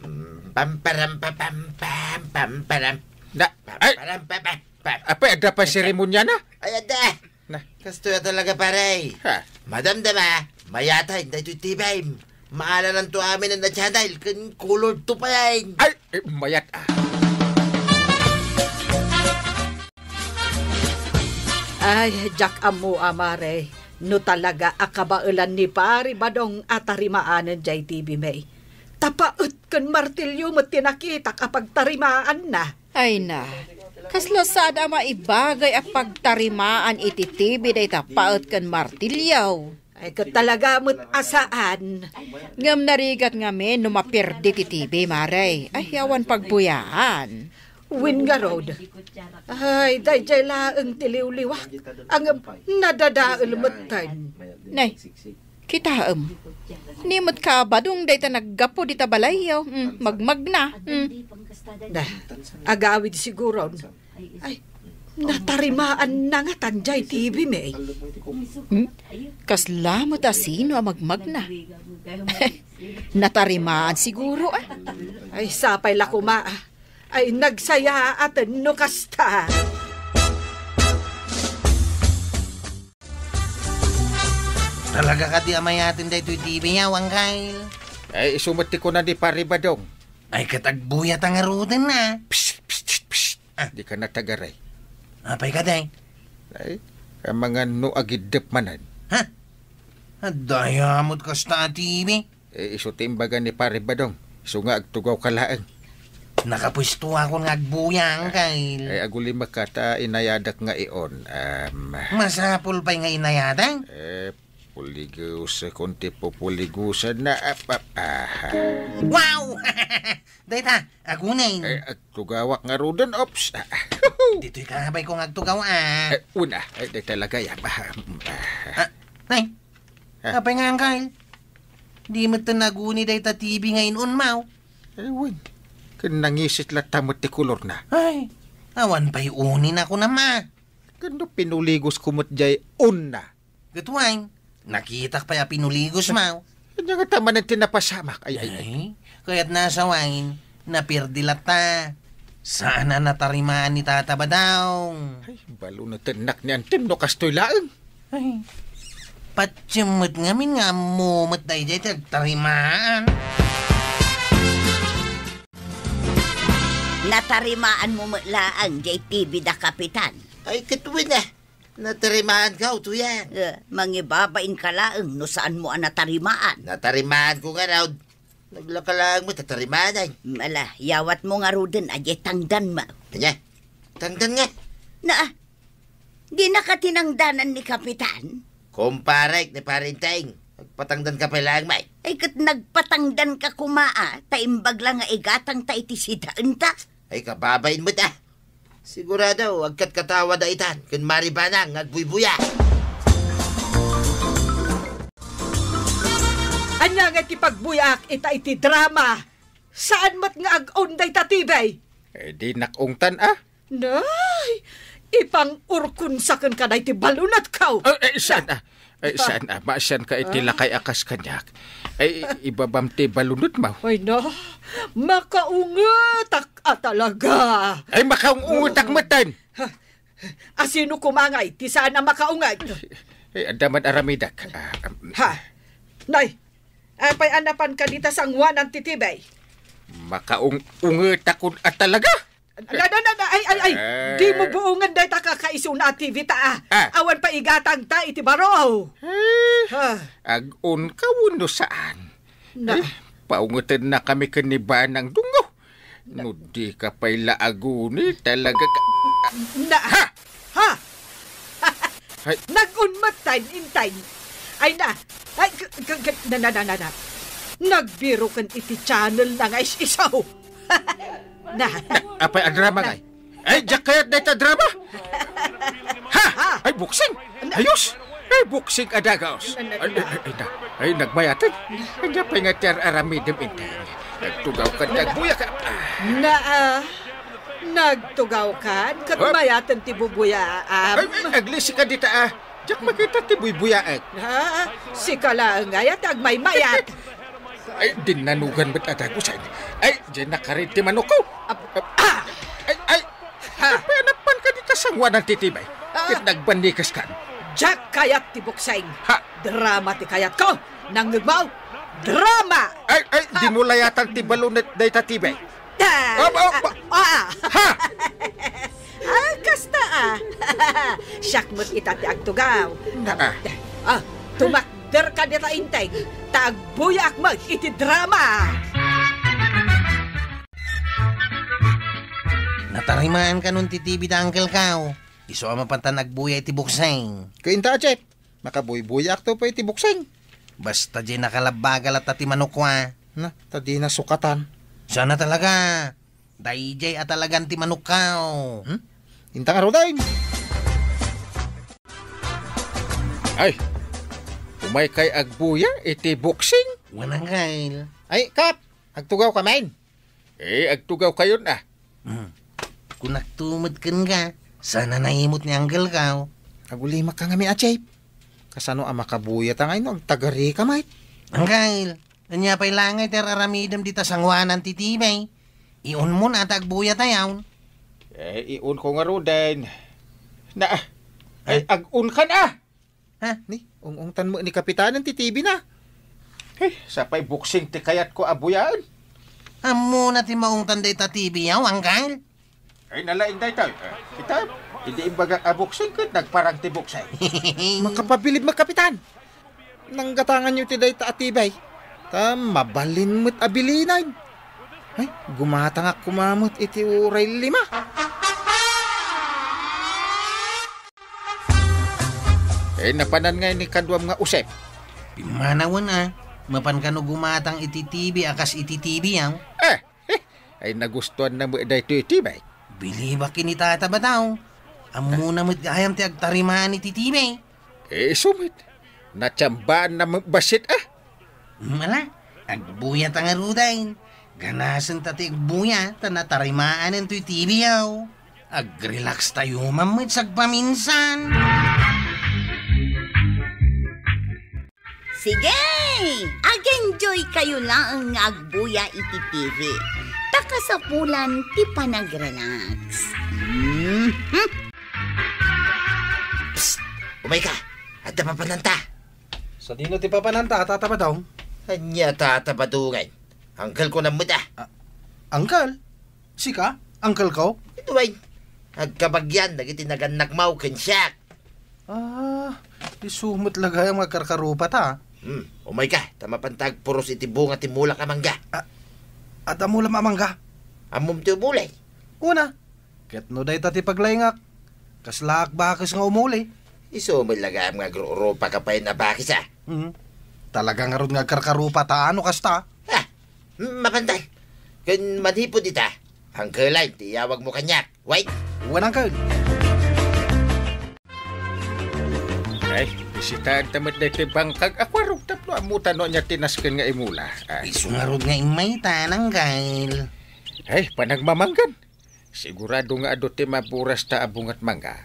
Hmm, pam, param, pa, pam, pam, pam, param. Na, ay! Pam, param, pa, pam, pam. Apay, adda pay seremonyana? Ay, adda. Na. Kastoy a talaga, pare. Ha? Madamdama, mayat daytoy T V. Maalanan to amin a channel, ken color to pay. Ay, eh, mayat, ah. Ay, diak ammo, a, mare, no talaga a kabaelan ni Pare Badong a tarimaanen jay T V mi. Tapaet ken martilyo met ti nakitak a pagtarimaanna. Ay na, kasla sad a maibagay a pagtarimaan iti T V dayta paet ken martilyo. Ay, ket talaga met a saan. Ngem narigat ngamin no maperdi ti T V, Mare. Ay, awan pagbuyaan. Wen ngarud. Ay, daydiay laeng ti liwliwak. Ngem nadadael metten. Nay, kitaem. Ni met kabadong dayta naggapu dita balayyo. Mm, magmagna. Mm. Na, agawid siguron. Ay, natarimaan na nga tan jay T V, May. Hmm? Kasla met a sino a magmagna? Natarimaan siguro, ah. Ay, sapay la koma, ah. Ay, nagsayaaten no kasta. Talaga kadi a mayaten daytoy T V-yo, Angkel? Ay, isu met ti kuna ni Pari Badong. Ay, ket agbuyat ngaruden a. Psst, psst, psst, psst. Ah. Dika natagaray. Apay kadi? Ay, amangan no agiddep manen. Ha? Adda aya met kasta a T V? Eh, isu ti imbaga ni Pari Badong. Isu nga agtugawka laeng. Nakapuestoakon nga agbuya, Angkel. Ay, agulimekka ta inayadak nga i-on. Em. Masapul pay nga inayadak? Eh, puligosekon ti pupuligosanna. Ap, ap, aha. Wow! Dayta, agunen. Eh, agtugawak ngaruden, ops. Ah, ah. Ditoy ka, abay, kung agtugaw, ah. Eh, una, eh, dayta lagayam. Ah, mm, ah. Ah, nay. Ah. Apay nga, Angkel? Di met naguni dayta T V nga in-onmo? Eh, wen. Ken nangisit latta met ti kolorna. Ay, awan pay unina kunam a. Ken no pinuligosko met jay onna. Ket wen, nakitak pay a pinuligosmo. Ania ngata manen ti napasamak? Ay, ay, ay. Ay, kayat na sa wen, naperdi latta. Saan a natarimaan ni Tata Badong. Ay, balunetennak ni Antim no kastoy laeng. Ay, patiem met ngamin nga ammo met daydiay ti agtarimaan. Natarimaanmo met laeng jay T V da Kapitan. Ay, ket wen a. Natarimaanko, tuyan. Eh, mangibabainka laeng no saanmo a natarimaan. Natarimaanko ngarud. Naglaka laeng met a tarimaan. Ala, yawatmo ngaruden a jay tangdanmo. Ania? Tangdan nga? Na, ah, dinaka tinangdanan ni Kapitan? Kumparek ni Pari Enteng. Nagpatangdanka pay laeng, May. Ay, ket nagpatangdanka koma a, ta imbag la nga igatangta iti sidaenta. Ay, kababain met a. Sigurado, agkatkatawa da itan ken Mari Banang nga agbuybuya. Ania nga ti pagbuyaak ita iti drama? Saan met nga ag-on dayta T V? Eh, dinak ungtan, a. Nay, ipang-urkonsa kenka dayta balunetko. Eh, eh, saan a? Ay, saan a? Maasianka iti lakay a kas kaniak. Ay, ibabam ti balunetmo. Ay, na, makaungetak a talaga. Ay, makaungetak metten. Ha? Asino koma ngay ti saan a makaunget? Ay, adda man aramidek. Ah, um, ha? Nay, apay a napanka dita sangoanan ti T V? Makaung-ungetakon a talaga. Na, na, na, na, ay, ay, ay. Eh. Dimo buongen dayta kakaisuna a T V ta, a. Ah. Awan pay igatangta iti baro. Eh, ha? Ag-onka wenno saan? Na. Eh, paungeten na kami ken ni Banang Dungo. No dika pay la aguni, talaga ka. Na. Ha? Ha? Ay. Nag-on met tayo, intay. Ay na. Ay, g-, g-, g-, na, na, na, na, na. Nagbiroken iti channel na nga is-iso. Na. Na, apay a drama ngay? Ay, diak kayat dayta drama. Ha? Ha? Ay, boxing. Ayos. Ay, boxing a dagaos. Ay, ay, ay, na. Ay, nagmayaten. Ania pay nga ti ar-aramidem intay? Nagtugawkan, nagbuyakan. Ah. Na, ah, nagtugawkan? Ket mayaten ti bubuyaam. Ay, ay, aglisika dita, ah. Diak makita ti buybuyaek. Ha? Sika laeng aya ti agmaymayat. Ay, dinnanugan met a dagusen. Ay, diay nakarid ti manokko. Ap-, ah! Ay, ay! Ha? Apay a napanka dita sangoanan ti T V? Ah. Ket nagbannikeskan. Diak kayat ti boksing. Ha? Drama ti kayatko. Nangngegmo? Drama! Ay, ay, ha? Dimo layatan ti balunet dayta T V. Ah, ah, ah, ah. Ha? Ah, kasta, ah. Siak met ita ti agtugaw. Ah. Ah, tumakderka dita intay, ta agbuyaak met iti drama. Natarimaan kanon ti T V da Uncle Kao. Isu a mapantan agbuya iti boksing. Kainta, Jeff. Makabuybuyaakto pay iti boksing. Basta diay nakalabbaga latta ti manukko a. Na, ta dina sukatan. Sana talaga. Daydiay a talagan ti manukko. Hmm? Inta ngaruden. Ay, umaykay agbuya iti boksing? Wen, Angkel. Ay, Kap, agtugawka man. Eh, agtugawkayon a. Hmm. Kunakto met kenka, sana naimut ni Angkelko. Agulimakka ngamin a, Chief. Kasano a makabuyata ngay no agtagarika met? Angkel, ania pay la ngay ti ar-aramidem dita sangoanan ti T V? Iunmon a ta agbuyatayon. Eh, iunko ngaruden. Na, ay, ay, agunkan a! Ha? Ni, ung-ungtan met ni Kapitanen ti T V na. Eh, sapay boksing ti kayatko a buyaen. Ammona ti maungtan dayta T V yaw, Angkel? Ay, nalaing daytoy. Eh, kita, idi imbagak a boksing ket nagparang ti boksing. Makapabilib met, Kapitan. Nanggatanganyo ti dayta a T V. Ta mabalin met a bilinen. Ay, gumatangak koma met iti uray lima. Eh, napanan ngay ni kaduam nga usep? Pimmanawen a, mapan kano gumatang iti T V a kas iti T V yaw? Eh, eh, ay nagustuanna met daytoy T V. Bilibak ken ni Tata Badaw. Ammona met gayam ti agtarimaan iti T V. Eh, isu met. Natsiambaanna met bassit a. Mala, agbuyata ngaruden. Ganasenta ti agbuya, ta natarimaanentoy T V yaw. Agrelaxtayo man met sagpaminsan. Sige! Ag-enjoykayo laeng nga agbuya iti T V. Ta kasapulan ti panagrelax. Mhm. Psst! Umayka! Adda papananta! Sadino ti papananta, Tata Badong? Ania, Tata Badong ngay? Angkelko na met a. Ah, angkel? Sika? Angkelko? Ito ay, agkabagian dagiti nagannakmo ken siak. Ah, isu met la gayam nga agkarkarupata. Hmm, umayka, ta mapanta agpuros iti bunga ti mulak a mangga. Ah, adda mulam a mangga? Ammom ti umuli? Una, ket no dayta ti paglaingak, kaslaak bakes nga umuli. Isu met la gayam nga agrurupaka pay a bakes a. Hmm. Talaga ngarud nga agkarkarupata no kasta. Ah, mapanta. Ken manipud ita, angkelay ti iyawagmo kaniak. Wait. Wen, angkel. Ay, bisitaenta met daytoy bangkag a kuarog tapno ammota no ania ti nasken nga imula. Ah. Isu ngarud nga immayta, angkel. Ay, panagmamanggan. Sigurado nga adu ti maburasta a bungat mangga.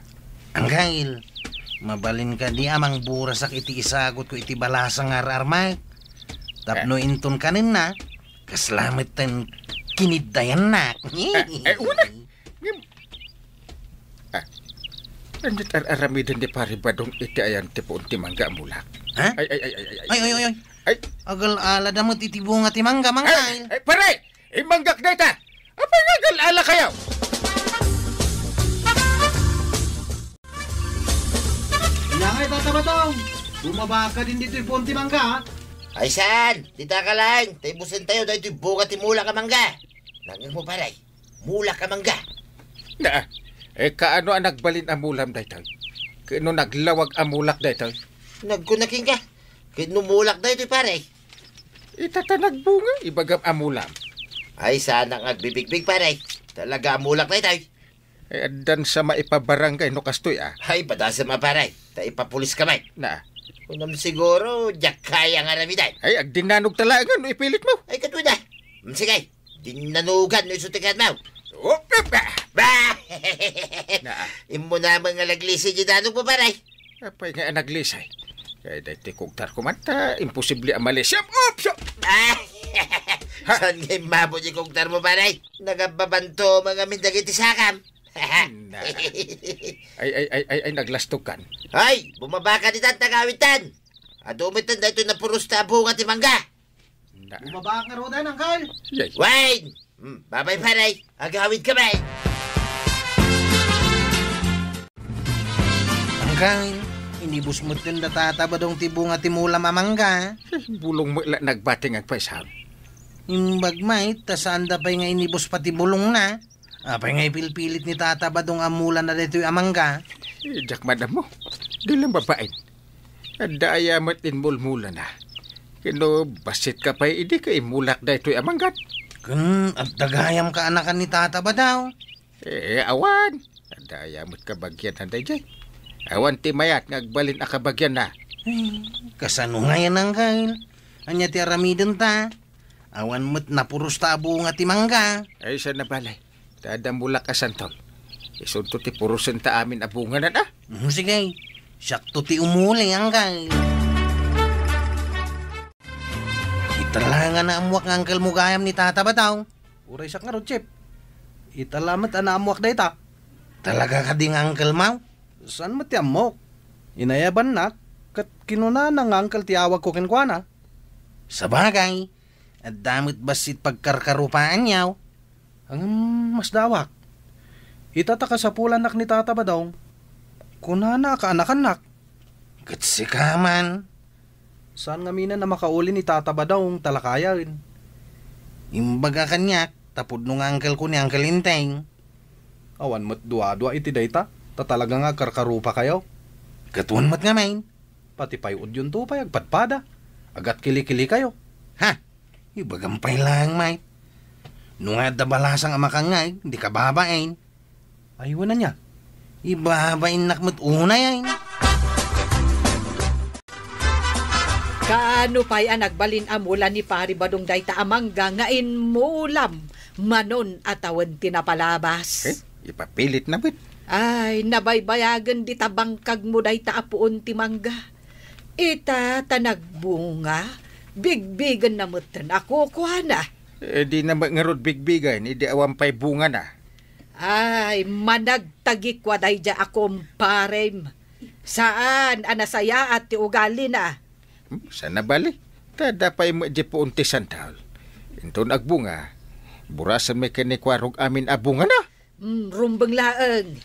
Angkel, mabalin kadi a mangburasak iti isagutko iti balasang nga ar-armak? Tapno inton kanenna, kasla metten kiniddayannak. Ah, eh, una. Ngem, ah, ania ti ar-aramiden ni Pare Badong iti ayan ti puon ti mangga a mulak? Ha? Ay, ay, ay, ay, ay, ay. Ay, ay, ay, ay. Ay. Agal-alada met iti bunga ti mangga, mangga. Ay, ay, pare! Immanggak dayta! Apay nga agal-alakayo? Ania ngay, Tata Badong? Bumaba ka din ditoy puon ti mangga, ha? Ay, saan? Dita ka laeng, ta ibusentayo daytoy bunga ti mulak a mangga. Nangngegmo, pare? Mulak a mangga. Na, eh, kaano a nagbalin a mulam daytoy? Ket no naglawag a mulak daytoy? Nagkuna kenka, ket no mulak daytoy, pare? Ita ta nagbunga, ibagam a mulam. Ay, saanak nga agbibigbig, pare. Talaga a mulak daytoy. Eh, addan sa maipabarangay no kastoy, ah. Ay, padasem a, pare. Ta ipapulis ka met. Na. Kunam siguro, diak kaya nga aramiden. Ay, agdinnanog talaga no ipilitmo. Ay, ket wen a. Mm, sige. Dinnanugan no isu ti kayatmo. Op, op, ah. Bah! Na. Immuna met nga naglisay diay danogmo, pare. Apay nga naglisay? Kay daytoy kugtarko man ta imposible a malisay. Op, so. Ah! Ha? Saan nga immabot diay kugtarmo, pare? Nagababanto man ngamin dagiti sakam. Na. Ay, ay, ay, ay, ay, naglastogkan. Ay, bumaba ka ditan, ta agawidtan. Adu metten daytoy napurosta a bunga ti mangga. Na. Bumaba ka ngaruden, angkel. Yay. Wayne! Hmm, babay, pare. Agawid ka, bay. Angkel, inibus metten da Tata Badong ti bunga ti mulam a mangga. Bulong met la nagbati nga agpaysa. Imbag met, ta saanda pay nga inibus pay ti bulongna. Apay nga ipilpilit ni Tata Badong a mulana daytoy a mangga? Eh, diak madammo. Di lang babaen. Adda aya met inmulmulana? Ken no bassitka pay idi ket immulak daytoy a manggan? Ken adda gayam kaanakan ni Tata Badaw? Eh, awan. Adda aya met kabagianna daydiay? Awan ti mayat nga agbalin a kabagianna. Ay, kasano ngayen, Angkel? Ania ti aramidenta? Awan met napurosta a bunga ti mangga. Ay, saan a bale? Ta adda mulak a santol. Isunto ti purosenta amin a bungana, a? Mm, sige. Siakto ti umuli, Angkel. Ita la nga naammuak nga angkelmo gayam ni Tata Badaw. Uray siak ngarud, Chef. Ita la met a naammuak dayta. Talaga kadi nga angkelmaw? Saan met ti ammok? Inayabannak, ket kinunana nga angkel ti awagko kenkuana. Sabagay, adda met bassit pagkarkarupaanyo. Ngem masdawak. Ita ta kasapulannak ni Tata Badong, kunana a kaanakannak. Ket sika man? Saan ngamin a makauli ni Tata Badong, talakayen. Imbaga kaniak, ta pudno nga angkelko ni Angkel Enteng. Awan met duadua iti dayta, ta talaga nga agkarkarupakayo. Ket wen met ngamin. Pati pay udyonto pay agpadpada, agatkilikilikayo. Ha? Ibagam pay laeng, Mike. No nga adda balasang a makangngeg, dika babain. Ay, wen ania? Ibabainnak met unay, ay. Kaano pay a nagbalin a mula ni Pari Badong dayta a mangga nga immulam manon a tawen ti napalabas? Eh, ipapilitna met. Ay, nabaybayagen dita bangkagmo dayta a puon ti mangga. Ita ta nagbunga, bigbigenna metten a kukuana. Eh, dina met ngarud bigbigen, idi awan pay bungana. Ay, managtagikua daydiay a kumparem. Saan a nasayaat ti ugalina. Hmm, saan a bale? Ta adda pay met di puon ti santol. Inton agbunga, burasen met ken ni Kuarog amin a bungana. Hmm, rumbeng laeng.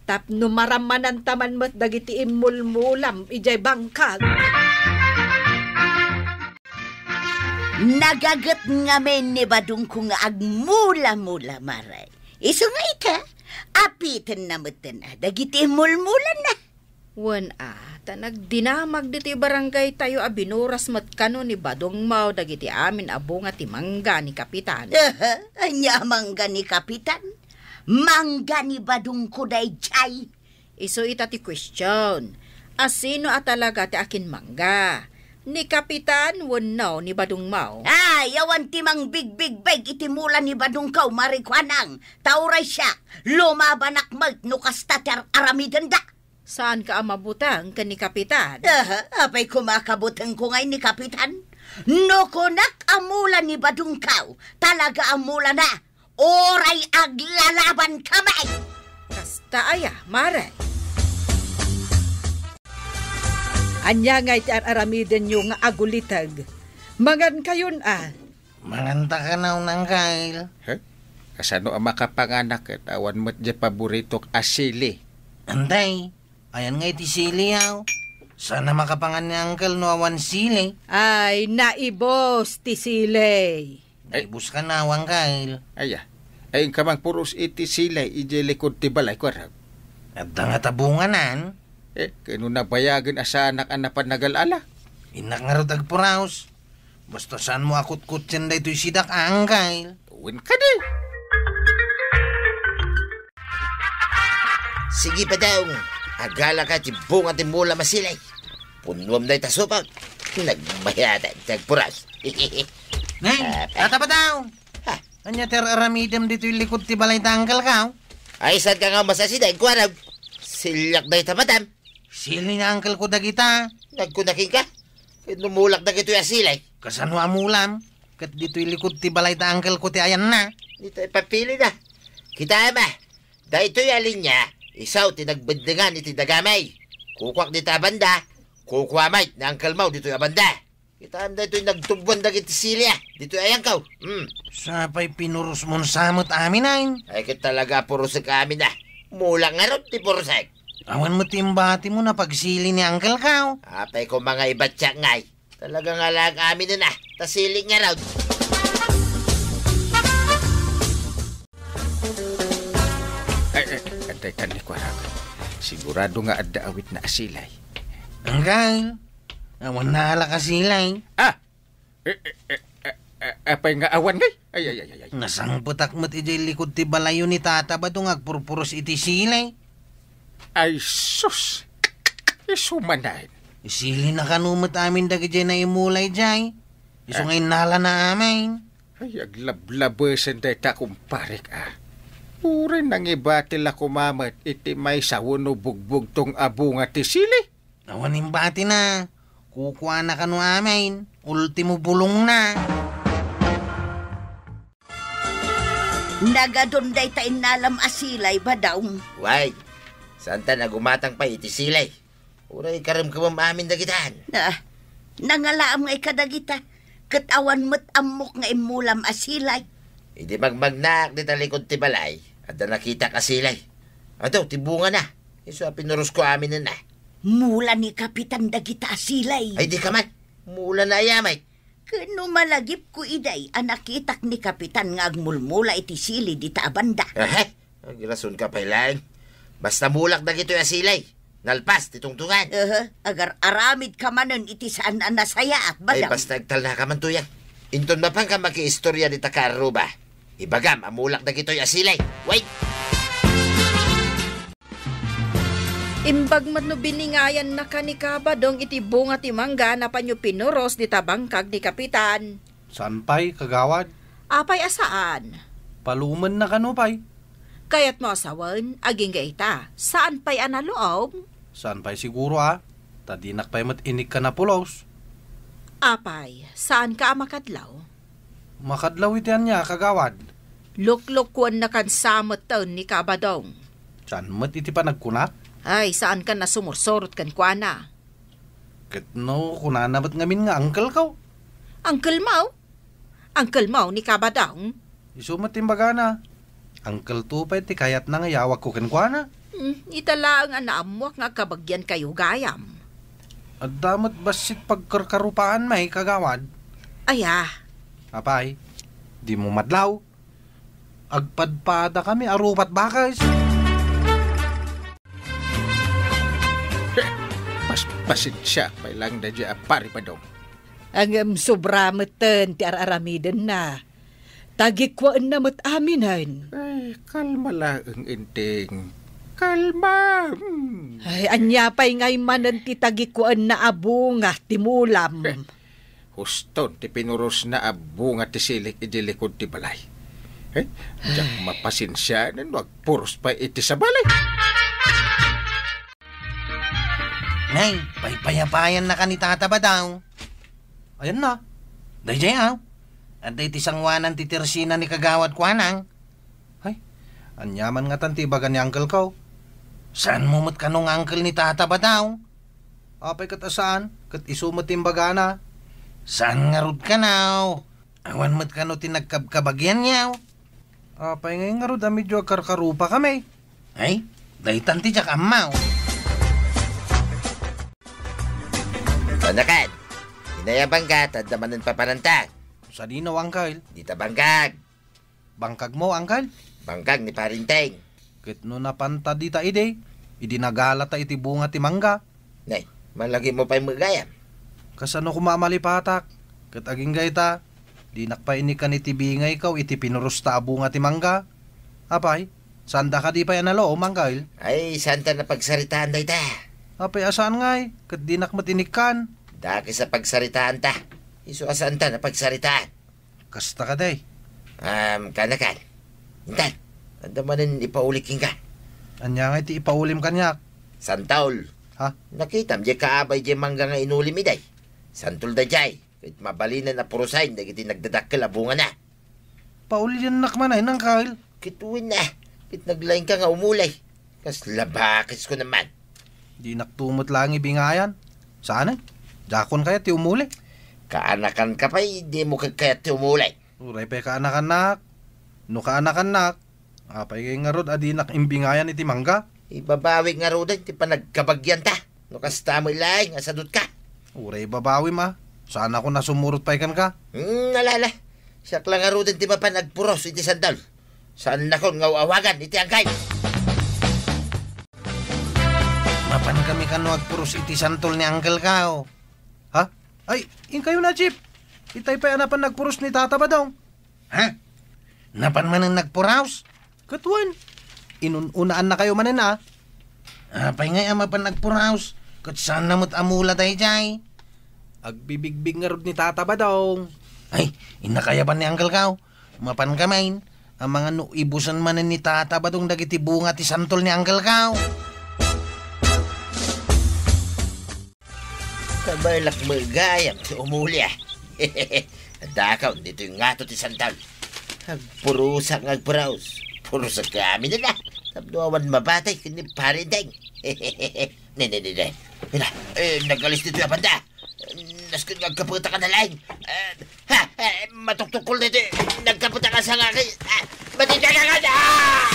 Tapno marammananta man met dagiti immulmulam idiay bangkag. Nagaget ngamin ni Badongko nga agmula-mula, Mare. Isu nga ita, apitenna metten a dagiti immulmulanna. Wen a, ta nagdinamag ditoy barangaytayo a binuras met kano ni Badong Mao dagiti amin a bunga ti mangga ni Kapitan. Aha, ania a mangga ni Kapitan? Mangga ni Badongko daydiay. Isu ita ti question. A sino a talaga ti akinmangga? Ni Kapitan wenno ni Badong Mao? Ay, awan ti mangbigbigbeg iti mula ni Badongko, Mare Kuanang. Ta uray siak, lumabanak met no kasta ti ar-aramidenda. Saanka a mabuteng ken ni Kapitan? Aha, apay koma a kabutengko ngay ni Kapitan? No kunak a mula ni Badongko, talaga a mulana, uray aglalaban kami! Kasta aya, Mare? Ania ngay ti ar-aramidenyo nga aguliteg? Mangankayon a. Manganta kano, Nangkal. He? Kasano a makapanganak ket awan met diay paboritok a sili? Antay, ayan nga iti sili, aw. Saan a makapangan ni Angkel no awan sili? Ay, naibos ti sili. Ay. Naibos ka na, Angkel. Aya. Ay, inka mangpuros iti sili idiay likod ti balay, kuarag. Adda nga tabunganan. Eh, kano nabayagen a saanak a napan nagal-ala? Innak ngarud agpuros. Basta saanmo a kutkutten daytoy sidak, Angkel. Wen kadi. Sige, Badong. Agalaka ti bunga ti mula a sili. Punnuam dayta supot. Nagmayaten ti agpuros. Nay, ah, Tata Badong. Ha? Ania ti ar-aramidem ditoy likod ti balay ti angkelko? Ay, saanka nga masasida, kuarag. Siliak dayta, madam. Sili ni angkelko dagita. Nagkunakinka? Ket no mulak dagitoy a sili? Kasano a mulam? Ket ditoy likod ti balay ti angkelko ti ayanna. Dita ipapili na. Kitaem a. Daytoy a linia, isu ti nagbendengan iti dagami. Kukuak dita a banda, kukua met ni angkelmo ditoy a banda. Kitaem daytoy nagtubuan dagiti sili a ditoy ayangko. Hmm. Sapay pinurosmon sa met amin, ay? Ay, ket talaga a purosek amin a. Mulak ngarud ti purosek. Awan met ti imbatimo a pagsili ni angkelko. Apay koma nga ibatiak ngay. Talaga nga laeng aminen a. Ta sili ngarud. Ay, ay, adda itan ni kuarag. Sigurado nga adda awitna a sili. Angkel, Awan nalak a silay. Ah! Eh, eh, eh, eh, eh, apay nga awan ngay? Ay, ay, ay, ay, ay. Nasangpetak met idiay likud ti balayyo ni Tata Badong nga agpurpuros iti silay. Ay, sus! Isu manen. Isili na kano met amin dagidiay naimulay diay. Isu Ah. nga innala na amin. Ay, aglablabesen dayta, kumparek, ah. Uray nangibati la koma met iti maysa wenno bugbugtong a bunga ti sili. Awan imbatina. Kukuana kano amin. Ultimo bulongna. Nagadun dayta innalam a silay, Badong. Way, saan ta nagumatang pay iti silay? Uray karemkemem amin dagitan. Ah, nangalaam ngay kadagita, ket awan met ammok nga immulam a silay. Idi magmagnaak dita likud ti balay, adda nakitak a silay. Adu, ti bungana. Isu a pinurosko aminen a. Mula ni Kapitan dagita a silay. Ay, di ka man. Mula na aya, Mike. Ken no malagipko idiay a nakitak ni Kapitan nga agmulmula iti sili dita a banda. Ehe, agrasonka pay laeng. Basta mulak dagitoy a silay. Nalpas ti tungtungan. Ehe, agar-aramidka manen iti saan a nasayaat, Ay, Badong. Basta agtalnaka man, Tuyang. Inton mapanka makiistorya dita kaarruba, ibagam a mulak dagitoy a silay. Wait! Imbag met no biningayannaka ni Kabadong iti bunga ti mangga a napanyo pinuros dita bangkag ni Kapitan. Saan pay, kagawad? Apay a saan? Palumenna kano pay? Kayatmo a sawen, agingga ita, saan pay a naluom? Saan pay siguro a? Ta dinak pay met inikkan a pulos. Apay, saanka a makadlaw? Makadlaw iti ania, kagawad? Luklukuennakan sa metten ni Kabadong. Saan met iti panagkunak? Ay, saankan a sumursurot kenkuana. Ket no, kunana met ngamin nga angkelko. Angkelmo? Angkelmo ni Kabadong? Isu met ti imbagana. Angkelto pay ti kayatna nga iyawagko kenkuana. Hmm, ita laeng a naammuak nga agkabagiankayo gayam. Adda met bassit pagkarkarupaan, may kagawad. Aya? Apay, dimo madlaw. Agpadpadakami a rupat bakes. Pas-, pasensia pay laeng daydiay a Pari Badong. Ngem sobra metten ti ar-aramidenna. Tagikuaenna met aminen. Ay, kalma laeng, Enteng. Kalma. Hmm. Ay, ania pay ngay manen ti tagikuaenna a bunga ti mulam? Huston ti pinurosna a bunga ti silik idi likud ti balay. Eh, diak mapasensiaen no agpuros pay iti sabali. Nay, paypayapayannaka ni Tata Badong. Ayanna. Daydiay, aw. Adda iti sangoanan ti tersina ni Kagawad Kuanang. Ay, ania man ngatan ti ibaga ni angkelko? Saanmo met kano nga angkel ni Tata Badong? Apay ket a saan, ket isu met ti imbagana. Saan ngarud kano? Awan met kano ti nagkabkabagian, yaw? Apay ngay ngarud a medyo agkarkarupakami? Ay, daytan ti diak ammo. Kanakan, inay a bangga, ta adda manen papananta. Sadino, angkel? Dita bangkag. Bangkagmo, angkel? Bangkag ni Parinteng. Ket no napanta dita idi, idi nagalata iti bunga ti mangga. Nay, malagipmo pay met gayam. Kasano koma a malipatak? Ket agingga ita, dinak pay inikkan iti bingayko iti pinurosta a bunga ti mangga. Apay, saanda kadi pay a naluom, angkel? Ay, saanta a pagsaritaan dayta. Apay a saan ngay, ket dinak met inikkan. Dakes a pagsaritaanta. Isu a saanta a pagsaritaan. Kasta kadi. Am, kanakan. Intan, adda manen ipaulik kenka. Ania ngay ti ipaulim kaniak? Santol. Ha? Nakitam diay kaabay diay mangga nga inulim idiay. Santol daydiay. Ket mabalinen a purosaen dagiti nagdadakkel a bungana. Pauliennak man ay, angkel. Ket wen a, ket naglaingka nga umuli. Kasla bakesko naman. Dinakto met laeng ibingayan. Saan? Diakon kayat ti umuli? Kaanakanka pay, dimo kayat ti umuli. Uray pay kaanakannak. No kaanakannak, apay ngay ngarud a dinak imbingayan iti mangga? Ibabawik ngaruden ti panagkabagianta. No kasta met laeng a sadutka. Uray ibabawim a. Saanakon a sumurot pay kenka. Hmm, ala, ala. Siak la ngaruden ti mapan agpuros iti santol. Saannakon nga aw-awagan iti angkel. Mapankami kano agpuros iti santol ni angkelko. Ha? Ay, inkayo na, Chief. Itay pay a napan nagpuros ni Tata Badong. Ha? Napan manen nagpuros? Ket wen, inun-unaannakayo manen a. Apay ngay a mapan nagpuros? Ket saanna met a mula daydiay. Agbibigbig ngarud ni Tata Badong. Ay, innakayaban ni Uncle Kao. Mapan kami, amangan no ibusen manen ni Tata Badong dagiti bunga ti santol ni Uncle Kao. Kabalak met gayam ti umuli, a. Dakaw, ditoy ngato ti santol. Agpurosak nga agpuros. Purosak kami nila. Tapno awan mapatay ken ni Pare Enteng. Ne, ne, ne, ne. Ina, eh, nagalis ditoy a banda. Nasken nga agkapetak a nalaing. Eh, ha, eh, matuktukkol daytoy. Nagkapetak a sangaki. Ah, matindagagad! Ah!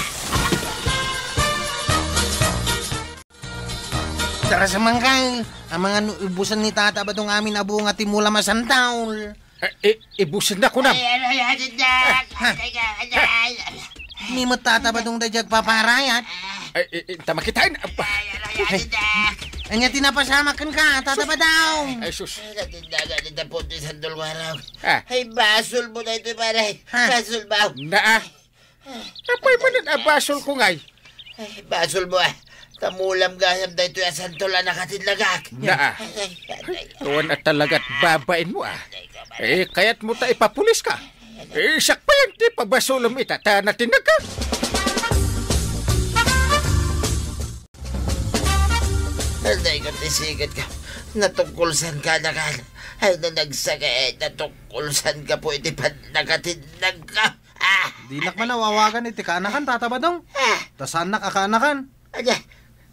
Tara sa mangkal. Amangan no ibusen ni Tata Badong amin a bunga ti mula a santol. Eh, i-, ibusen na kunam. Ay, ano yan, Dok? Ah, ah. Teka, ay, ay. Ni met Tata Badong daydiay agpaparayat. Ay, i-, i-, ta makitain. Ay, ano yan, Dok? Ania ti napasamak kenka, Tata Badong? Ay, sus. Ay, natindagan ni Tapo ti sandol waraw. Ah. Ay, basol mo na ito, pare. Ah. Basol mo. Na, ah. Apay manen a basol ko ngay? Ay, basol mo, ah. Ta mulam gayam daytoy a santol a nakatindagak. Naa. Ay, ay, ay, ay. Awan a talaga't babain mo, ah. Eh, kayat mo ta ipapulis ka. Eh, sakbayan ti pabasolem ita, ta natindagka. Ay, ko ti siged ka. Natungkolsan ka, nakal. Ay, nanagsakit. Natungkolsan ka po iti pan-, nakatindagka. Ah! Dinak man awawagan iti kaanakan, Tata Badong. Ah! Ta saannak a kaanakan. Ada.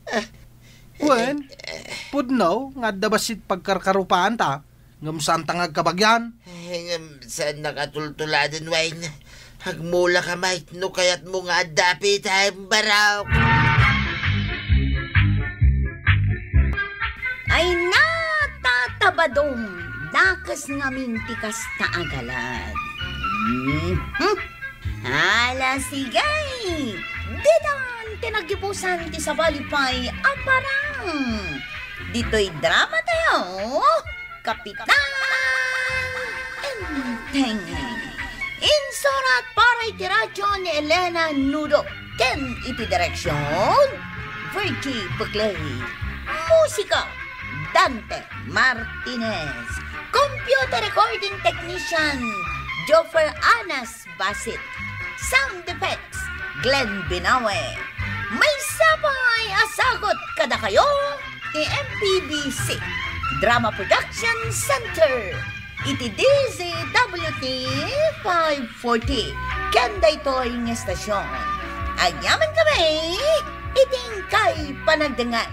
Ah. Wen, pudno nga adda bassit pagkarkarupaanta, ngem saanta nga agkabagian. Ay, ngem saannak a tultuladen, Wayne. Agmula ka, Mike, no kayatmo nga adda apita, barok. Ay na, Tata Badong, dakes ngamin ti kasta a galad. Mhm. Ala, sige! Ditan ti naggibusan ti sabali pay a parang. Ditoy drama tayo, Kapitan Enteng. Insurat para iti radyo ni Elena Nudo ken iti direksyon, Virgie Buclay. Musika, Dante Martinez. Computer recording technician, Joffer Anas Basit. Sound effects, Glenn Binawe. Maysa pay a sagut kadakayo ti M P B C Drama Production Center iti D Z W T five forty ken daytoy nga estasion. Agyaman kami iti inkay panagdengngeg.